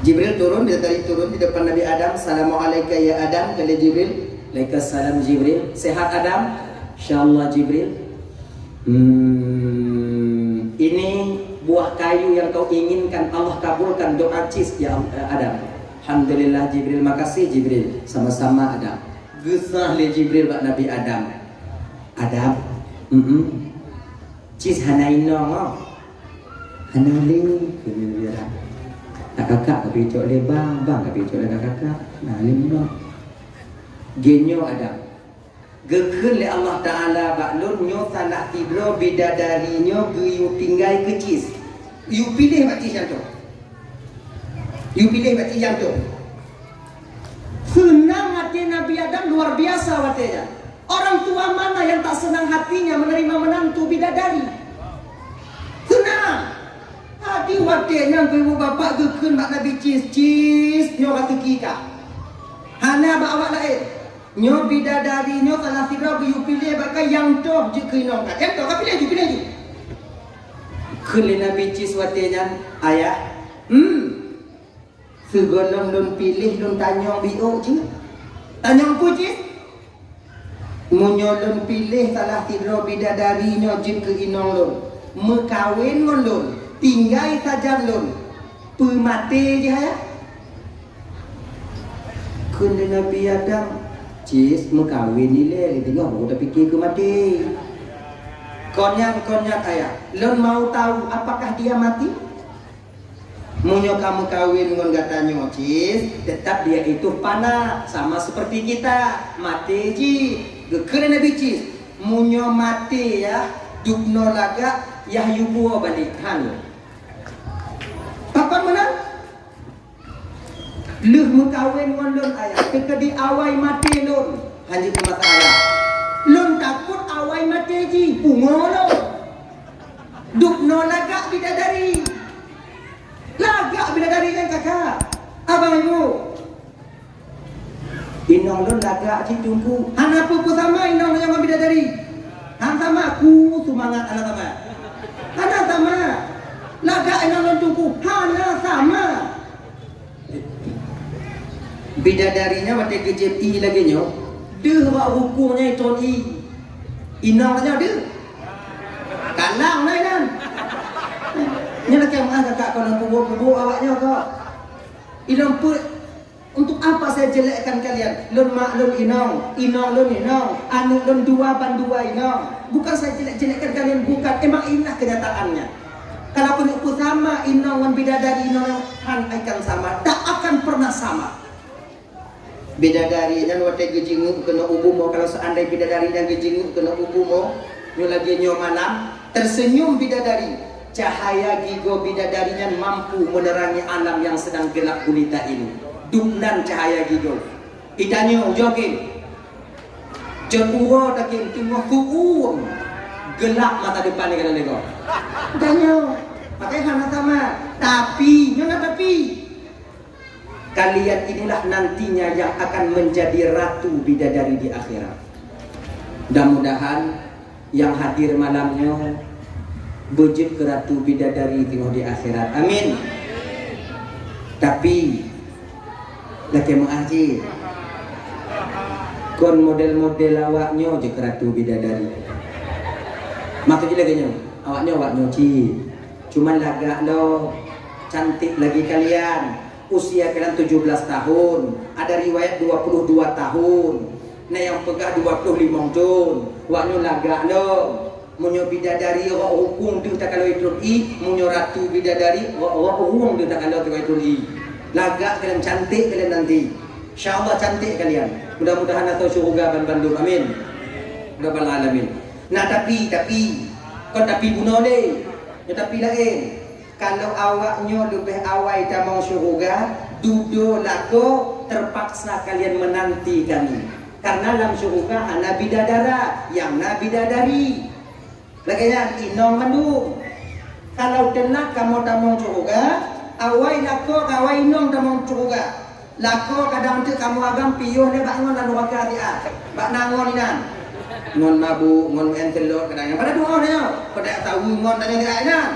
Jibril turun, bidadari turun di depan Nabi Adam. "Assalamu'alaika ya Adam," kata Jibril. "Waalaikumsalam Jibril." "Sehat Adam?" "Insyaallah Jibril." "Hmm, ini buah kayu yang kau inginkan, Allah kabulkan doa Cis ya Am-, eh, Adam." "Alhamdulillah Jibril, makasih Jibril." "Sama-sama Adam." Geusah lé Jibril bak Nabi Adam. "Adam, mm Cis hana inong oh." "Hana lé," kheun Nabi Adam. "Kakak ka picok lé bang, bang ka picok lé kakak. Hana lé inong." "Geunyoe Adam, geukheun lé Allah Taala bak lôn nyoe salah sidroe bidadari nyoe geuyue tinggai keu Cis. Yue piléh bak Cis nyang toh. Yue piléh bak Cis nyang toh." Seunang até Nabi Adam luar biasa watée nyan. Orang tua mana yang tak senang hatinya menerima menantu bidadari? Seunang. Hati watée nyan ibu bapak geukheun bak Nabi Cis, "Cis, nyoe raseuki ka. Hana bak awak laén. Nyoe bidadari nyoe salah sidroe geuyue piléh bak kah nyang toh jeuet keu inong kah. Nyang toh kah piléh ju, piléh ju." Kheun lé Nabi Cis watée nyan, "Ayah, hmm, sigohlom lôn piléh lôn tanyong biôk jih." "Tanyong peue Cis?" "Meunyoe lôn piléh salah sidroe bidadari nyoe jeuet keu inong lôn, meukawen ngon lôn, tinggai sajan lôn, peue maté jih ayah?" Kheun lé Nabi Adam, "Cis, meukawen ilée, lé teungoh baru tapike keu maté." "Kon nyan, kon nyan ayah, lôn mau tahu apakah dia mati?" "Meunyoe ka meukawen ngon gata nyoe Cis, tetap dia itu fana, sama seperti kita, maté jih." Geukheun lé Nabi Cis, "Meunyoe maté yah, dubnoe lagak yah yue puwoe balek." Han. "Pakon meunan?" "Lheueh meukawen ngon lôn ayah, teukeudi awai maté lôn." Han jeuet keu masalah. "Lôn takot awai maté jih, pungo lôn. Dubnoe lagak bidadari." Lagak bidadari nyan kakak. Abang ibu. Inong lôn lagak cit Teungku. Hana peue-peue sama inong lôn ngon bidadari. Han sama, ku seumangat hana sama. Hana sama. Lagak inong lôn Teungku. Hana sama. Bidadari nyan watèe geujép ié lagèe nyoe, deuh bak rukung nyan itron ié. Inong nyoe deuh. Kalang na inan. Nyan lakèe meu'ah kakak kon peubuet-peubuet awak nyoe kok. Inong peuet Untuk apa saya jelekkan kalian? Lôn mak lôn inong, inong lôn inong, aneuk lôn dua ban dua inong. Bukan saya jelek-jelekkan kalian, bukan. Emang inilah kenyataannya. Kalau peunyup peusama inong ngon bidadari inong nyan han akan sama, tak akan pernah sama. Bidadari nyan watèe geujingeuk keunoe u bumoe, kalau seandai bidadari nyan geujingeuk keunoe u bumoe, nyoe lagèe nyoe malam, tersenyum bidadari. Cahaya gigoe bidadari nyan mampu menerangi alam yang sedang gelap gulita ini. Dum nan cahaya gigoe. Itanyoe joget. Jeuet uroe takin teungoh su'uem. Gelap masa depan nyoe ka lheueh. Itanyoe. Pakai hana sama. Tapi, nyoe na tapi. Kalian inilah nantinya yang akan menjadi ratu bidadari di akhirat. Mudah-mudahan nyang hadir malam nyoe beujeuet keu ratu bidadari teungoh di akhirat. Amin. Tapi, lakèe meu'ah cit. Kon model-model awak nyoe jeuet keu ratu bidadari. Maksud jih lagèe nyoe, awak nyoe, awak nyoe cit. Cuman lagak lom, cantik lagi kalian. Usia kalian tujuh belas tahun, ada riwayat dua puluh dua tahun. Na nyang peugah dua puluh limong thon. Awak nyoe lagak lom. Meunyoe bidadari rok rukung deuh takalon itron ié, meunyoe ratu bidadari rok, rok rukung deuh takalon itron ié. Lagak kalian, cantik kalian nanti. Insya Allah cantik kalian. Mudah-mudahan atau syurga ban bandum. Amin. Rabbal alamin. Nah, tapi, tapi, kon tapi bunoe lé. Ya, tapi laén. Kalau awak nyoe leubeh awai tamong syuruga, dudoe lakoe, terpaksa kalian menanti kami. Karena lam syuruga hana bidadara, nyang na bidadari. Lagèe nyan inong mandum. Kalau teulat kamoe tamong syuruga, awai lakoe, awai inong tamong syuruga. Lakoe kadang teuk kamoe agam piôh lé bak ngon lam nuraka siat. Bak na ngon inan. Ngon mabuk, ngon meu'en seulot kadang nyan. Padahai dua nyoe. Padahai tahu ngon tanyoe siat inan.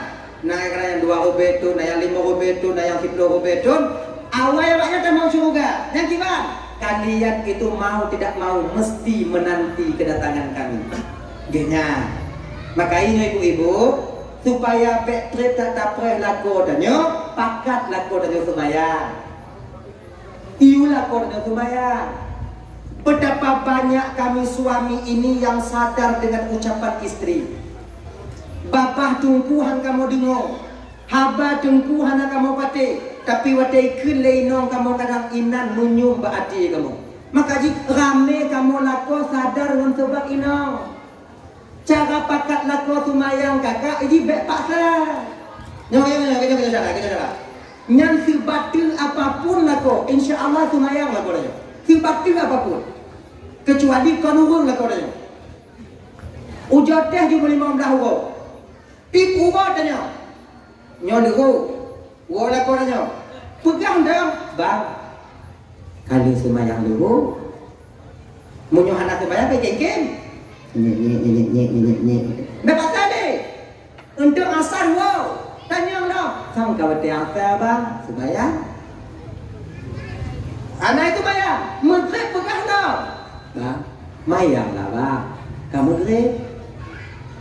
Na kadang nyang dua ribèe thon, na nyang limong ribèe thon, na nyang siplôh ribèe thon. Awai awaknyan tamong syuruga. Nyang kiban? Kalian itu mau tidak mau mesti menanti kedatangan kami. Geuh nyan. Maka inoe ibu-ibu, supaya bèk trép that tapreh lakoe tanyoe, pakat lakoe tanyoe seumayang. Iyulah kon seumayang. Betapa banyak kami suami ini yang sadar dengan ucapan istri. Babah teungku han kamoe deungoe, haba teungku hana kamoe patéh, tapi watèe ikheun lé inong kamoe kadang inan meunyum bak até kamoe. Maka jih ramé kamoe lakoe sadar ngon seubab inong. Cara pakat lakoe seumayang kakak, jih bèk paksa. Nyoe, nyoe, nyoe, nyoe, nyoe, nyoe, nyoe. Nyan seubateue apapun lakoe, insya Allah seumayang lakoe nyoe. Seubateue apapun. Kecuali kon ureueng lakoe nyoe. Ujoe teh jumeulimong blah uroe. Tiep uroe tanyoe. Nyoe leuho. Woe lakoe nyoe. Peugah dong, bang. Kali seumayang leuho. Meunyoe hana seumayang, peucéng-céng. Nyék, nyék, nyék, nyék, nyék, nyék, nyék. Dah pasal deh. Untuk asar, woe. Tanyong dong. Sang ka watèe asar, bang. Seumayang. Hana seumayang. Meugréb peugah dong. Bang. Mayang lah, bang. Ka meugréb.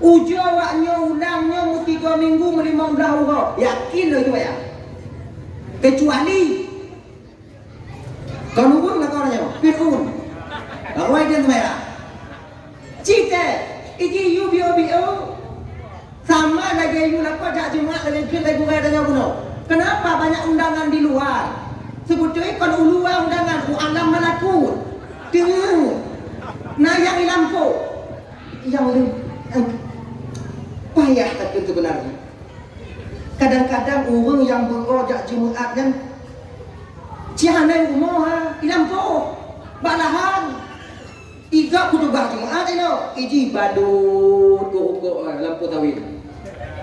Ujoe awak nyoe ulang nyoe meusigoe minggu meulimong blah uroe. Yakin lôn itu, bang? Kecuali kon ureueng lakoe nyoe, Fir'aun. Bang wai dia seumayang. Cit teh, iji yue biôh-biôh. Sama lagèe yue lakoe jak Jumat lagèe jeuet lagèe gurèe tanyoe bunoe. Kenapa banyak undangan di luar? Seubeutôi kon u luwa undangan, u alam malakut. Teungoh na nyang i lampôh. Nyang lé-, payah takheun seubeunarnya. Kadang-kadang ureueng nyang beuo jak Jumat nyan, ci hana rumoh ha, i lampôh, bak lahan. Iga khutubah Jumat inoe, iji balot rukok, ha, lampôh sawit.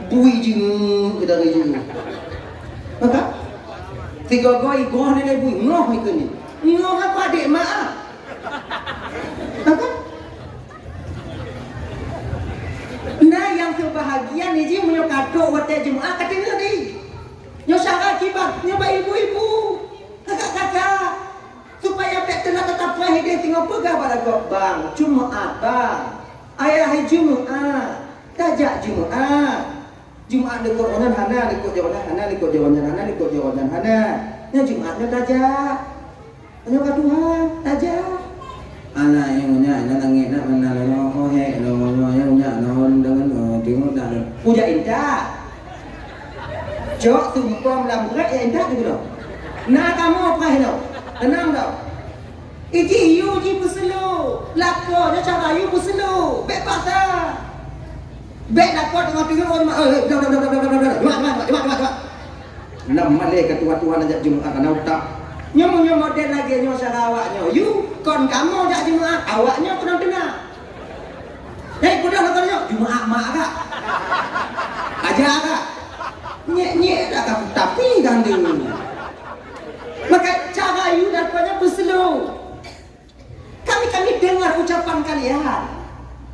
Bui jingui keudari jingui. Maka, sigoe-goe igoh nilai bui, ngoh ikeu ni. Ngoh apa dek mak ah? Bagian ni jih meunyoe ka trok watèe Jumat ka teungeut di. Nyoe syarat kiban, nyoe bak ibu-ibu, kakak-kakak, supaya bèk teungoh tatapreh idéh teungoh peugah bak lakoe, "Bang, Jumat, Bang. Ayah hai Jumat, tajak Jumat." Jumat likot ngon nyan hana, likot jih ngon nyan hana, likot jih ngon nyan hana, likot jih ngon nyan hana. Nyan Jumat nyoe tajak. Nyoe ka tuha, tajak. Anak nyang nyak, nyak nangis, nak mana lama, oh, hek, lama, lama, nyang nyak, naon dengan, oh, tengok dah. Kujak intat. Cok sumpah lam berat, ya intat tu, tu. Nah, kamu apa, hello? Tenang tau. Iji, you ji beuselo. Lakoe nyoe cara you beuselo. Bèk paksa. Bèk lakoe teungoh-teungoh, oh, eh, eh, dah, dah, dah. Lam malèe ka tuha-tuha na jak Jumat, na utak. Nyoe, nyoe model lagèe nyoe cara awak nyoe. You, kon kamoe jak Jumat, awak nyoe keunong teungoh. Hei, peugah lakoe nyoe, Jumat mak kak. Aja kak. Nyek-nyek dah kak, tapi gandeng. Maka cara you lakoe nyoe beuselo. Kami, kami dengar ucapan kalian.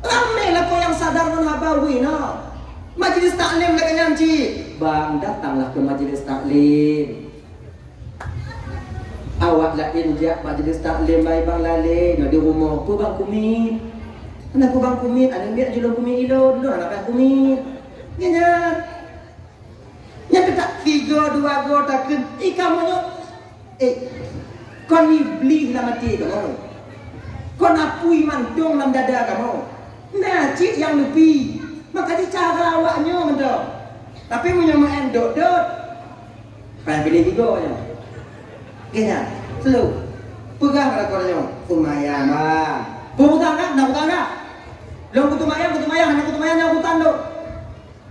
Ramé lakoe nyang sadar ngon haba wui nyoe. Majelis taklim lagèe nyan cit. Bang, datanglah ke majelis taklim. Awak laén jak majelis taklim, baik bang lalé, nyoe di rumoh, peue bang kumiet. Hana peue bang kumiet, aneuk miet jilong kumiet ilôn, lôn hana payah kumiet. Nyan, nyan. Nyan teutab sigoe dua goe takheun, "Ih, kamoe nyoe, eh, kon iblih lam até kamoe. Kon apui mantong lam dada kamoe. Na cit nyang leupie." Maka di cara awak nyoe mantong. Tapi meunyoe meu'en dot-dot, payah piléh sigoe nyoe. Oke nyan, selu. Peugah bak lakoe nyoe, "Seumayang, Bang." Peue urusan kah? Na urusan kah? Lôn kuteumanyong, kuteumanyong, hana kuteumanyong, na urusan lôn.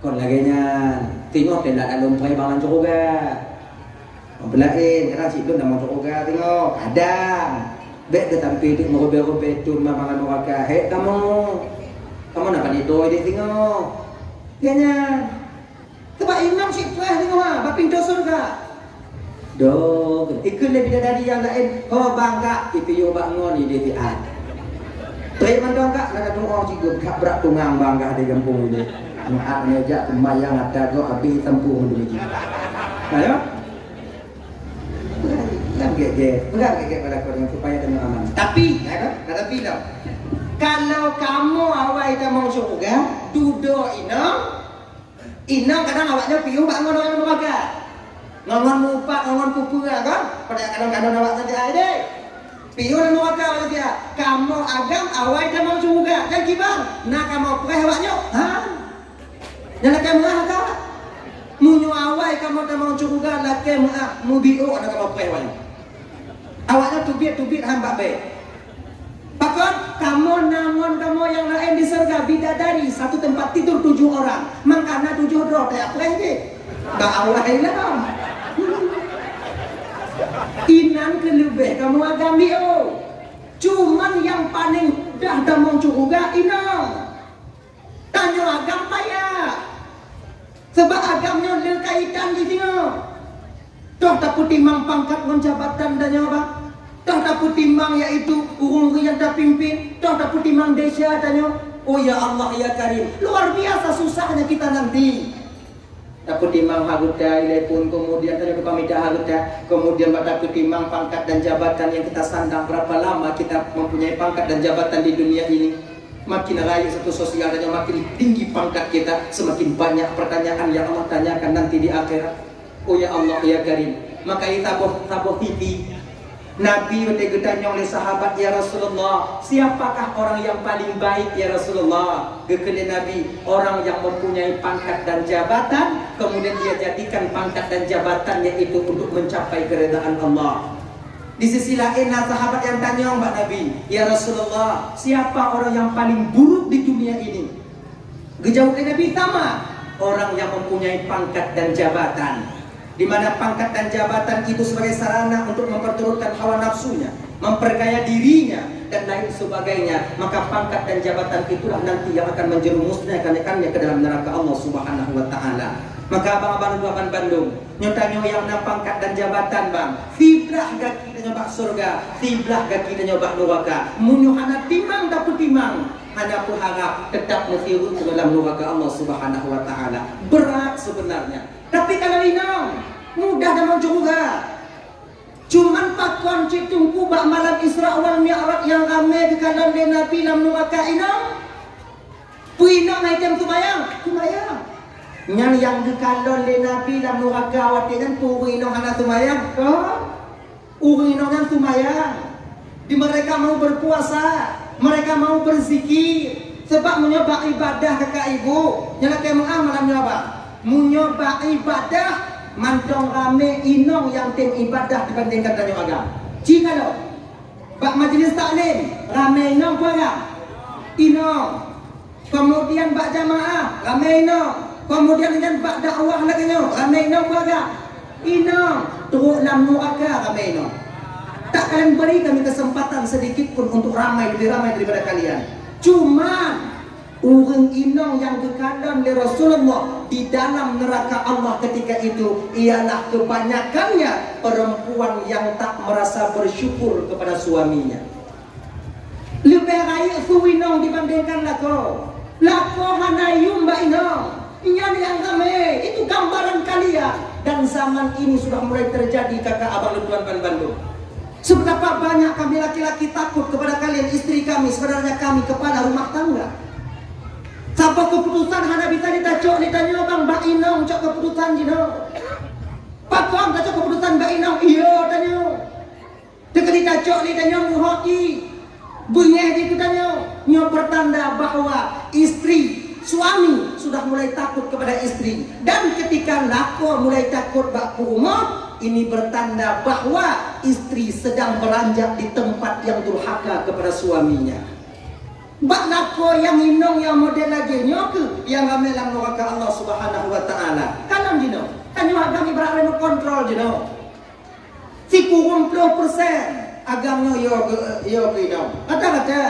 Kon lagèe nyan, teungoh teulat lôn preh bang lam syeuruga. Bang peulaén, kadang sip lôn lam syeuruga teungoh. Kadang. Bèk teutampe teuk meurobèe-robèe thôn ma bang lam nuraka. Hek kamoe. Kamoe na paneto idéh teungoh. Lagèe nyan. Sabab inong sip preh teungoh ha, bak pintoe syeuruga. Dong, ikheun lé bidadari nyang laén, "Ho bang kak, ipiôh bak ngon idéh siat." Trép mantong kak, na ka tu'oh cit geuh, kak brat tungang bang kah di gampông idéh. Maaf nyoe jak seumayang ata gob abéh sampue mandum jih. Nah, ya? Peugah gèt-gèt, peugah gèt-gèt bak lakoe nyoe supaya tanyoe aman. Tapi, ya kan? Tapi tau. Kalau kamoe awai tamong syeuruga, dudoe inong, inong kadang awak nyoe piôh bak ngon ureueng nuraka. Ngon, ngon mupat, ngon, ngon peue-peue kan? Padahai kadang-kadang awak saja ai deh. Piôh lam nuraka awak nyoe. Kamoe agam awai tamong syeuruga. Dan kiban, na kamoe preh awak nyoe. Ha? Nyan lakèe meu'ah ka. Meunyoe awai kamoe tamong syeuruga lakèe meu'ah, mubiôh na kamoe preh awak nyoe. Awak nyoe teubiet-teubiet han bak bèe. Pakon? Kamoe na ngon kamoe nyang laén di syeuruga bidadari, satu tempat tidur tujuh orang. Mangkana tujoh droe teupreh jih. Bak awai lom. Inan keuh leubeh kamoe agam biôh. Cuman nyang paleng mudah tamong syeuruga inong. Tanyoe agam payah. Sabab agam nyoe le kaitan di singoh. Toh tapeutimang pangkat ngon jabatan tanyoe, bah. Toh tapeutimang yaitu ureueng-ureueng nyang tapimpén, toh tapeutimang desya tanyoe. Oh ya Allah ya Karim, luar biasa susahnya kita nanti. Tapeutimang hareuta ilée phon, kemudian tanyoe teupamita hareuta, kemudian bak tapeutimang pangkat dan jabatan yang kita sandang, berapa lama kita mempunyai pangkat dan jabatan di dunia ini. Makin rayeuk status sosial tanyoe, makin tinggi pangkat kita, semakin banyak pertanyaan yang Allah tanyakan nanti di akhirat. Oh ya Allah, ya Karim. Maka saboh, saboh sisi, Nabi watée geutanyong lé sahabat, "Ya Rasulullah, siapakah orang yang paling baik, ya Rasulullah?" Geukheun lé Nabi, "Orang yang mempunyai pangkat dan jabatan, kemudian dia jadikan pangkat dan jabatannya itu untuk mencapai keridhaan Allah." Di sisi laén na sahabat nyang tanyong bak Nabi, "Ya Rasulullah, siapa orang yang paling buruk di dunia ini?" Geujaweueb lé Nabi, "Sama, orang yang mempunyai pangkat dan jabatan." Di mana pangkat dan jabatan itu sebagai sarana untuk memperturutkan hawa nafsunya, memperkaya dirinya, dan lain sebagainya, maka pangkat dan jabatan itulah nanti yang akan menjerumusnya ke dalam neraka Allah Subhanahu wa Ta'ala. Maka abang-abang, abang bandum, nyoe tanyoe nyang na pangkat dan jabatan, bang, siblah gaki tanyoe bak syeuruga, siblah gaki tanyoe bak nuraka. Meunyoe hana timang tapeutimang, Hana peuharab teutap meusiruek keu dalam nuraka Allah Subhanahu wa Taala. Brat seubeunarnya. Tapi kalau inong, mudah dalam syeuruga. Cuman pakon cit teungku bak malam Isra wal Mi'raj nyang ramé geukalon lé Nabi lam nuraka inong? Peue inong hai tem seumayang? Seumayang. Nyan nyang geukalon lé Nabi lam nuraka watée nyan peue ureuëng inong hana seumayang? Kon. Ureuëng inong nyan seumayang. Di mereka mau berpuasa, mereka mau berzikir. Sebab meunyoe bak ibadah kakak ibu, nyan lakée meu'ah malam nyoe bang. Meunyoe bak ibadah, mantong ramé inong nyang tem ibadah dibandingkan tanyoe agam. Ci kalon, bak majlis taklim, ramé inong peue agam? Inong. Kemudian bak jamaah, ramé inong. Kemudian nyan bak dakwah lagée nyoe, ramé inong peue agam? Inong. Trok lam nuraka ramé inong. Tak kalian beri kami kesempatan sedikit pun untuk ramai, lebih ramai daripada kalian. Cuman, ureuëng inong nyang geukalon lé Rasulullah di dalam neraka Allah ketika itu ialah kebanyakannya perempuan yang tak merasa bersyukur kepada suaminya. Leubeh rayeuk su inong dibandingkan lakoe. Lakoe hana yum bak inong. Nyan nyang ramé, itu gambaran kalian. Dan zaman ini sudah mulai terjadi, kakak abang lôn tuan ban bandum. Seberapa banyak kami laki-laki takut kepada kalian, istri kami, sebenarnya kami kepala rumah tangga. Saboh keputusan hana bisa ditacok lé tanyoe bang, bak inong cok keputusan jinoe. Pakon tacok keputusan bak inong? Iya tanyoe. Teuka ditacok lé tanyoe muhok jih. Beungéh jih keu tanyoe. Nyoe pertanda bahwa istri, suami sudah mulai takut kepada istri. Dan ketika lakoe mulai takut bak peurumoh, ini bertanda bahwa istri sedang beranjak di tempat yang durhaka kepada suaminya. Bak lakoe nyang inong nyang model lagée nyoe kheueh nyang ramé lam nuraka Allah Subhanahu wa Taala. Kalon jinoe, tanyoe agam ibarat remote control jinoe. Sikureueng ploh persen agam nyoe yo keu, yo keu inong. Kata-kata,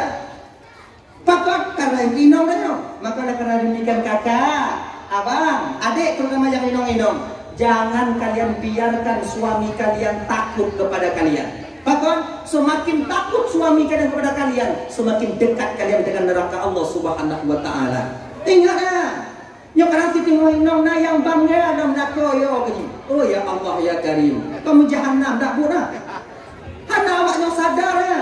pakon karena inong nyoe. Maka oleh karena demikian kakak, abang, adik terutama yang inong-inong, jangan kalian biarkan suami kalian takut kepada kalian. Pakon, semakin takut suami kalian kepada kalian, semakin dekat kalian dengan neraka Allah Subhanahu wa Taala. Ingat ya, nyoe kadang siteungoh inong na nyang bangga lam lakoe yo keu jih. Oh ya Allah ya Karim, kamu jahanam dak buet na. Hana awak nyoe sadar ya.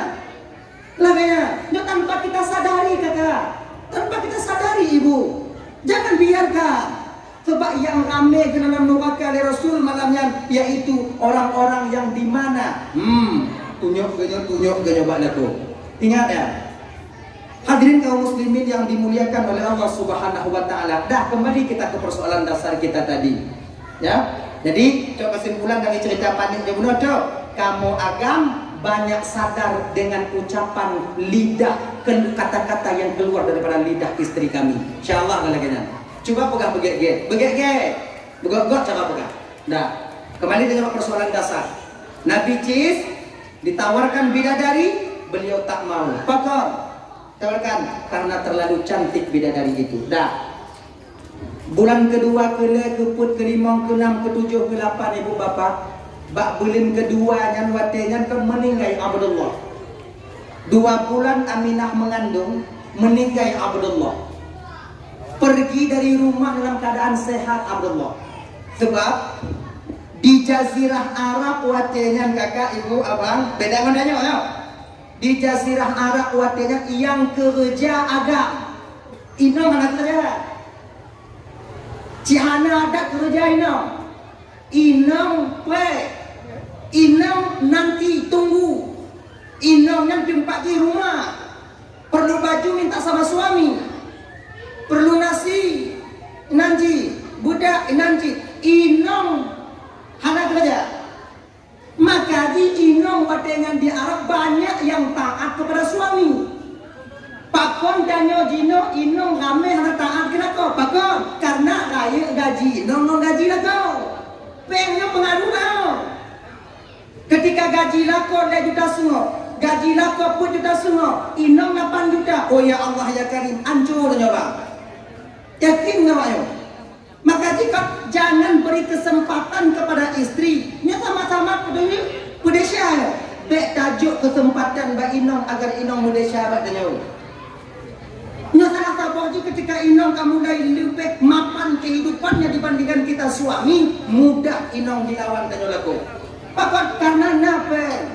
Lagée nyan, nyoe tanpa kita sadari kakak, tanpa kita sadari ibu. Jangan biarkan. Sebab yang ramé keunan nuraka lé Rasul malam nyan, yaitu orang-orang yang di mana, hmm, tunyok geuh nyoe, tunyok geuh nyoe bak lakoe. Ingat ya. Hadirin kaum muslimin yang dimuliakan oleh Allah Subhanahu wa Taala. Dah, kembali kita ke persoalan dasar kita tadi. Ya. Jadi, cok kesimpulan dari cerita panik nyoe bunoe, cok. Kamoe agam banyak sadar dengan ucapan lidah, kel-, kata-kata yang keluar daripada lidah istri kami. Insya Allah lagée nyan. Cuba peugah beugét-gét. Beugét-gét. Beugét-gét cara peugah. Dah. Kembali dengan persoalan dasar. Nabi Cis ditawarkan bidadari, beliau tak mau. Pakon? Tawarkan, karena terlalu cantik bidadari itu. Dah. Bulan kedua, kelhèe, keupeuet, keulimong, keunam, keutujoh, keulapan, ibu bapak, bak buleuen kedua nyan watèe nyan kan meuninggai Abdullah. Dua bulan Aminah mengandung, meuninggai Abdullah. Pergi dari rumah dalam keadaan sehat Abdullah. Sebab di Jazirah Arab watèe nyan, kakak, ibu, abang, beda ngon tanyoe, nyoe. Di Jazirah Arab watèe nyan nyang keureuja agam. Inong hana keureuja. Cit hana adat keureuja inong. Inong preh. Inong nanti, tunggu. Inong nyan teumpat jih rumah. Perlu baju, minta sama suami. Perlu nasi, inan jih. Budak, inan jih. Inong hana keureuja. Maka jih inong watèe nyan di Arab banyak nyang taat kepada suami. Pakon tanyoe jinoe inong ramè hana taat keu lakoe? Pakon? Karena rayeuk gaji inong ngon gaji lakoe. Pèng nyoe peungaruh lakoe. Ketika gaji lakoe lhèe juta seungoh, gaji lakoe peuet juta seungoh, inong lapan juta. Oh ya Allah ya Karim, ancô tanyoe bang. Yakin ngon awak nyoe? Maka jika jangan beri kesempatan kepada istri, nyoe sama-sama peudeuh-, peudesya nyoe. Bèk tajok kesempatan bak inong agar inong meudesya bak tanyoe. Jadi ketika inong ka mulai leubeh mapan kehidupannya dibandingkan kita suami, mudah inong dilawan tanyoe lakoe. Pakon? Karena na péng.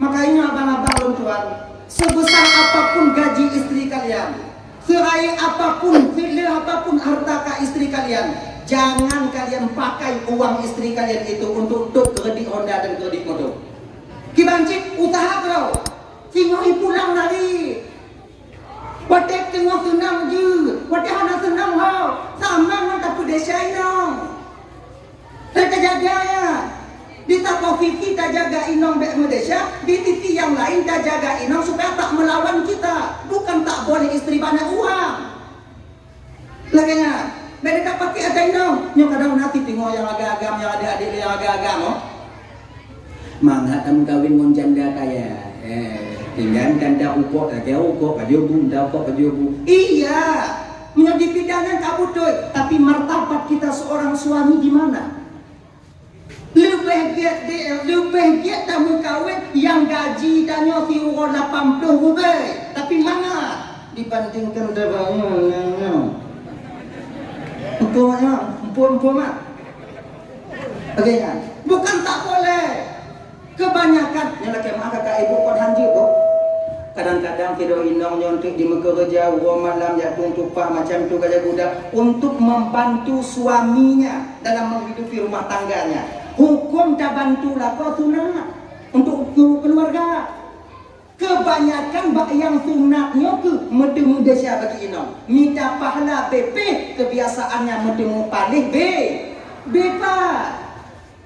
Makanya abang-abang lôn tuan, sebesar apapun gaji istri kalian, seraye apapun, seleue apapun harta ka istri kalian, jangan kalian pakai uang istri kalian itu untuk dok kredit Honda dan kredit motor. Kiban cit usaha keu, singoh ipulang nari. Watèe teungoh seunang jeuet, watèe hana seunang ho, sama ngon tapeudesya inong. Tajaga, ya. Di saboh sisi tajaga inong bèk meudesya, di sisi yang lain tajaga inong supaya tak melawan kita, bukan tak boleh istri banyak uang. Lagèe nyan, bèk dapati ata inong. Nyoe kadang na teungoh nyang agam-agam, nyang adik-adik nyang agam-agam, oh. Mangat tameukawen ngon janda kaya. Eh, tinggai tanda ukok lagèe ukok baju bu, tanda ukok baju bu. Iya, meunyoe di bidang nyan ka beutôi, tapi martabat kita seorang suami di mana? Leubeh gèt deh, leubeh gèt tameukawen nyang gaji tanyoe siuroe lapan ploh ribèe, tapi mangat dibandingkan dengan nyoe, nyoe, nyoe. Empu mak, empu, empu mak. Oke kan? Bukan tak boleh. Kebanyakan, nyoe lakèe meu'ah kakak ibu kon hanjeuet, Bu. Kadang-kadang sidroe inong nyoe enteuk jimeukeureuja uroe malam jak tueng tupah macam tu gaya budak untuk membantu suaminya dalam menghidupi rumah tangganya. Huköm tabantu lakoe sunat untuk keuluwarga. Kebanyakan bak nyang sunat nyoe keuh meuteumèe desya bagi inong. Mita pahala bèk pih, kebiasaannya meuteumèe paléh bèk, bèk pat.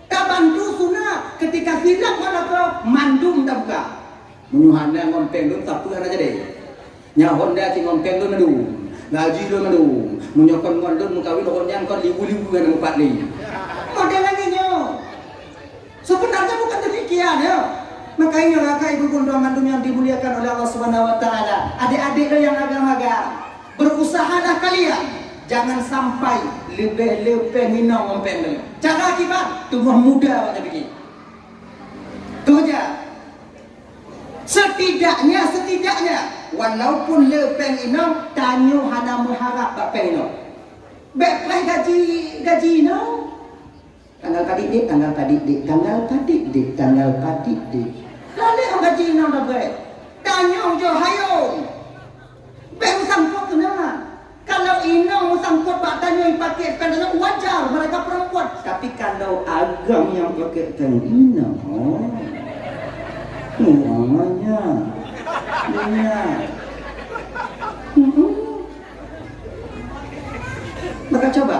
Tabantu sunat, ketika silap ngon lakoe, mandum tabuka. Meunyoe hana ngon péng lôn, sapeue hana jadi. Nyan Honda cit ngon péng lôn mandum. Gaji lôn mandum. Meunyoe kon ngon lôn meukawen, rot nyan kon libu-libu hana meupat lé. Model lagèe nyoe. Sebenarnya bukan demikian, ya. Makanya, rakan ibu guru mandum yang dimuliakan oleh Allah Subhanahu wa Taala, adik-adik lo yang agam-agam, berusahalah kalian jangan sampai leubeh-leubeh inong ngon péng lôn. Cara kiban, teungoh muda awak tapike. Tuh ja. Setidaknya, setidaknya, walaupun le péng inong, tanyoe hana meuharap bak péng inong. Bèk preh gaji, gaji inong. Tanggal padit dek, tanggal padit dek, tanggal padit dek, tanggal padit dek. Lalek gaji inong dah bèk. Tanyoe jo hayong. Bèk meusangkot keunan. Kalau inong meusangkot bak tanyoe, ipaké péng tanyoe, wajar, mereka perempuan. Tapi kalau agam nyang paké péng inong, oh, namanya, namanya. Mm-mm. Maka coba,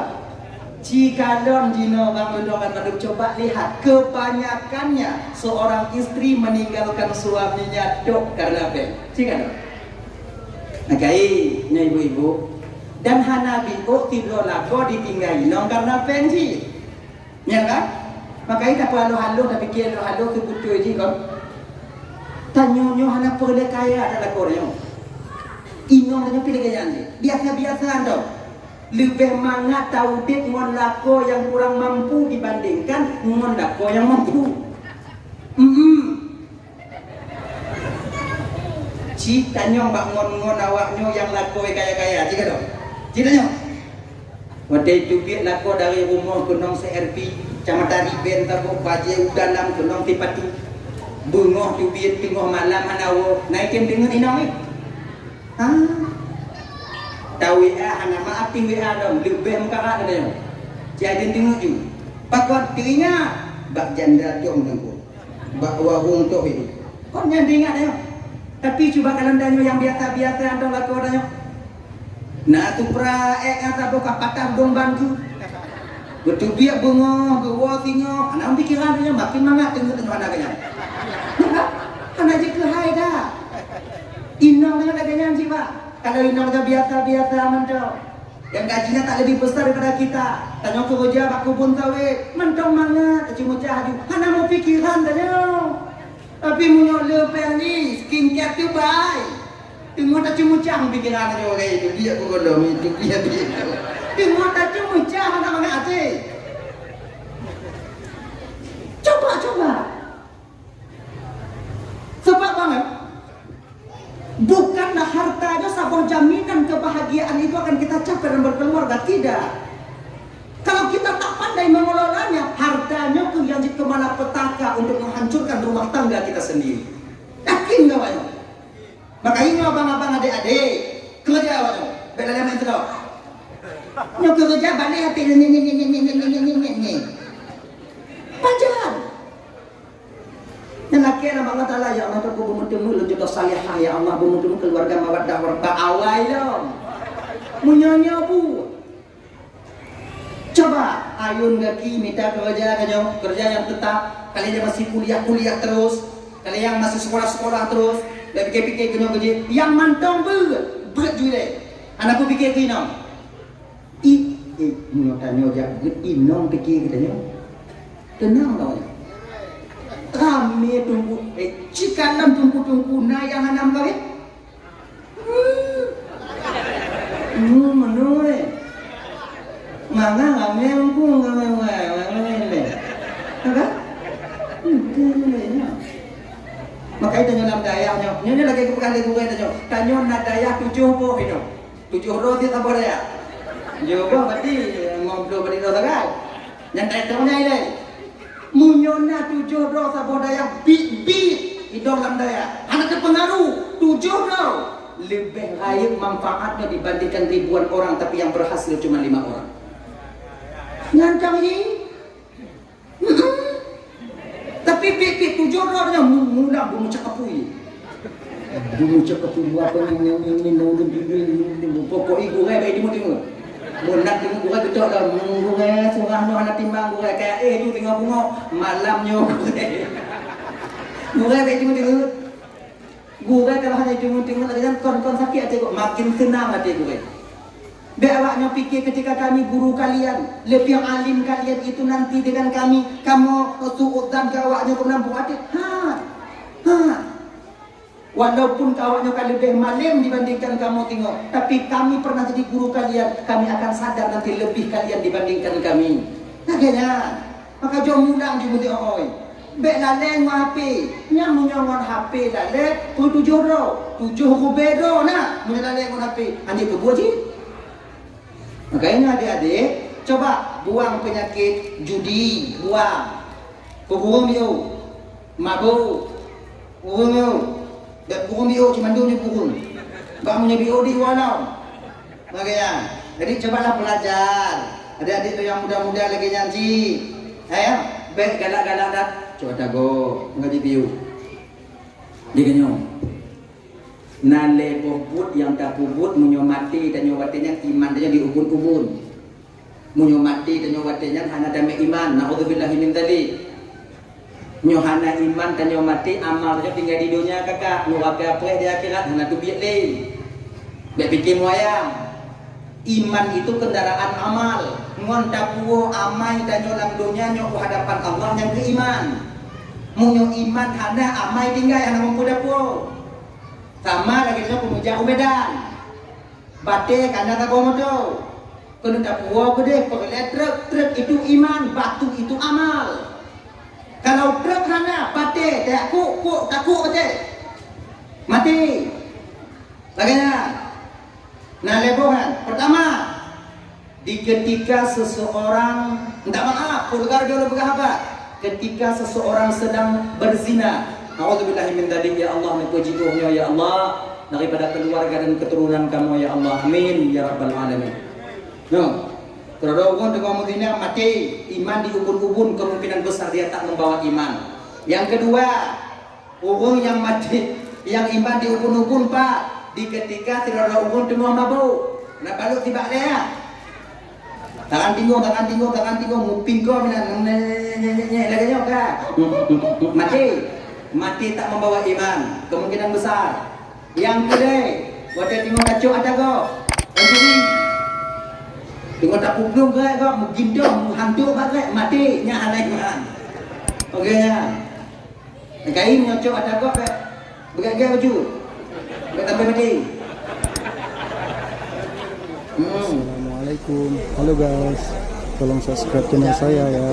jikalon jinoe bang Lundong dan Madu, coba lihat, kebanyakannya seorang istri meninggalkan suaminya dok karena péng. Jikalon. Maka, eh, nyoe ibu-ibu, dan hana biôk sidroe lakoe ditinggai inong karena péng cit. Ya kan? Makanya tapeuhaloh-haloh, tapike haloh-haloh keu beutôi jih kon. Tanyoe nyoe hana peureulèe kaya that lakoe nyoe. Inong tanyoe pih lagèe nyan jih. Biasa-biasa nyoe. Leubeh mangat taudép ngon lakoe nyang kurang mampu dibandingkan ngon lakoe nyang mampu. Mm-mm. Cit tanyong bak ngon-ngon awak nyoe nyang lakoe kaya-kaya, cit ka dong? Cit tanyong. Watèe teubiet lakoe dari rumoh keunong C R P, kacamata riben, saboh bajèe u dalam keunong sipatu. Beungoh teubiet teungoh malam hana woe, na item deungon inong, eh? Ha? Ta W A hana maaf, ti W A dong, leubeh meukarat gata nyoe. Cit aden teungeut ju. Pakon teuingat bak janda dong teungku. Bak warong toh itu. Kon nyan teuingat nyoe. Tapi cuba kalon tanyoe nyang biasa-biasa antong lakoe tanyoe. Na supra ék nyang saboh ka patah dong ban keu. Beuteubiet beungoh, geuwoe singoh, hana pikiran nyoe, makin mangat teungeut nyoe hana geuh nyan. Hana jikeuhai dah. Inong nyoe lagèe nyan cit, Pak. Kalau inong nyoe biasa-biasa mantong, yang gajinya tak lebih besar daripada kita, tanyoe keureuja bak keubon sawét, mantong mangat, tacumeucah aju, hana meupikiran tanyoe. Tapi meunyoe le péng jih, skincare tu bai. Teungoh tacumeucah pikiran tanyoe, "Wahai itu dia pun golom itu dia dia tu." Teungoh tacumeucah hana mangat até. Coba, coba. Sebab bangai, bukanlah harta nyoe saboh jaminan kebahagiaan itu akan Mengelolanya, harta nyoe keuh nyang jeuet keu malapetaka untuk menghancurkan rumah tangga kita sendiri. Yakin nggak, Pak? Maka ingat, abang-abang, adik-adik, kerja, Pak. Bela lama itu, tau. Nyoe kerja balik hati ni, ni, ni. Pajan. Dan akhirnya Allah Taala, ya Allah, aku bertemu jodoh salihah, ya Allah, bertemu keluarga mawaddah warahmah awai lom. Meunyoe nyoe bu. Coba ayun gaki mita kerja tanyoe, kerja yang tetap. Kalian yang masih kuliah-kuliah terus, kalian yang masih sekolah-sekolah terus, dan pikir-pikir keunoe keujih, yang mantong beuet, beuet ju ilée. Hana kupikir keuinong. I, eh, meunyoe tanyoe jak beuet inong pikir keu tanyoe. Teunang tau. Ramé teungku, eh, cikalan teungku-teungku na nyang hana meukawen. Hmm. Hmm, meunoe. Manga ramé teungku, ramé, ramé, ramé. Apa? Hmm, tu, tu, tu, tu. Makanya tanyoe lam dayah nyoe, nyoe, nyoe lagée geupeugah lé gurée tanyoe. Tanyoe na dayah tujoh boh inoe. Tujoh droe tieb saboh dayah. Tujoh boh berarti lima puluh berarti droe sagai. Nyang tak tahu nyai lé. Meunyoe na tujoh droe saboh dayah biet-biet idong lam dayah. Hana teupeungaruh tujoh droe. Leubeh rayeuk manfaatnya dibandingkan ribuan orang tapi yang berhasil cuma lima orang. Nyan cang jih. Tapi pih-pih tujoh droe nyan mu-, mula beumeucakapui. Beumeucakapui buat apa ni, ni, ni, ni, ni, ni, ni, ni, ni, pokok ibu gurée baik timu-timu. Mun nak timu gurée betul dah, mun gurée surah nyoe hana timbang gurée kayak eh tu tengok bungok malam nyoe gurée. Gurée baik timu-timu. Gurée kalau hana deungon-deungon lagée nyan kon-kon sakét até gurée, makin seunang até gurée. Bék awak nyoe pikir ketika kami guru kalian, lebih alim kalian itu nanti dengan kami, kamoe su'udzan keu awak nyoe keunan buet até. Ha. Ha. Walaupun awak nyoe ka leubeh malem dibandingkan kamoe singoh, tapi kami pernah jadi guru kalian, kami akan sadar nanti lebih kalian dibandingkan kami. Lagée nyan. Maka jom mulang jimeuti oi. Bék lalée ngon H P. Nyang meunyoe ngon H P lalée, peue tujoh droe? Tujoh rubée droe na meunyoe lalée ngon H P. Anjing keubuet jih. Makanya adik-adik, coba buang penyakit judi, buang. Peuburueng biôh, mabök, burueng biôh. Bék burueng biôh, cuma dua burueng. Bak meunyoe biôh di walau. Lagée nyan. Jadi, cubalah belajar. Adik-adik yang muda-muda lagée nyan cit. Eh, bék galak-galak dah. Cuba tagoe ngaji biôh. Di keunyoe. Na lé boh buet nyang tapeubuet meunyoe maté tanyoe watée nyan iman tanyoe di ubun-ubun. Meunyoe maté tanyoe watée nyan hana damé iman, naudzubillahi min dzalik. Nyoe hana iman tanyoe maté, amal tanyoe tinggai di donya kakak, nuraka preh di akhirat hana teubiet lé. Bék pike muayang. Iman itu kendaraan amal. Ngon tapuwoe amai tanyoe lam donya nyoe u hadapan Allah nyang keu iman. Meunyoe iman hana, amai tinggai hana mampu tapuwoe. Sama lagée nyoe peumeuja u Medan. Batée ka na saboh moto. Keuneuk tapuwoe keudeh peureulée truk, truk itu iman, batu itu amal. Kalau truk hana, batée takuk, kuk, takuk batée. Maté. Lagée nyan. Na lhée boh nyan. Pertama, di ketika seseorang, minta maaf, peue lagée jih lôn peugah haba. Ketika seseorang sedang berzina, naudzubillahi min dzalik, ya Allah, neupeujiôh nyoe, ya Allah, daripada keluarga dan keturunan kamoe, ya Allah. Amin, ya rabbal alamin. Nyoe, keudroe ureuëng teungoh meuzina maté, iman di ubun-ubun, kemungkinan besar dia tak membawa iman. Yang kedua, ureuëng nyang maté, nyang iman di ubun-ubun, Pak, di ketika sidroe ureuëng teungoh mabök, na balok sibak lé, ya. Tangan tinggung, tangan tinggung, tangan tinggung, muping kau mina, nye, nye, nye, nye, lagée nyoe ka. Maté. Maté tak membawa iman, kemungkinan besar. Nyang keudeh, watée teungoh tacok ata gob, lam bumi. Teungoh tapubloe geuret gob, meugintong, meuhantok bak geuret, maté, nyan hana iman. Oke, nyan. Kain nyocok ata gob, beuget-get baju. Beuget sampai maté. Hmm. Assalamualaikum. Halo guys. Tolong subscribe channel saya ya.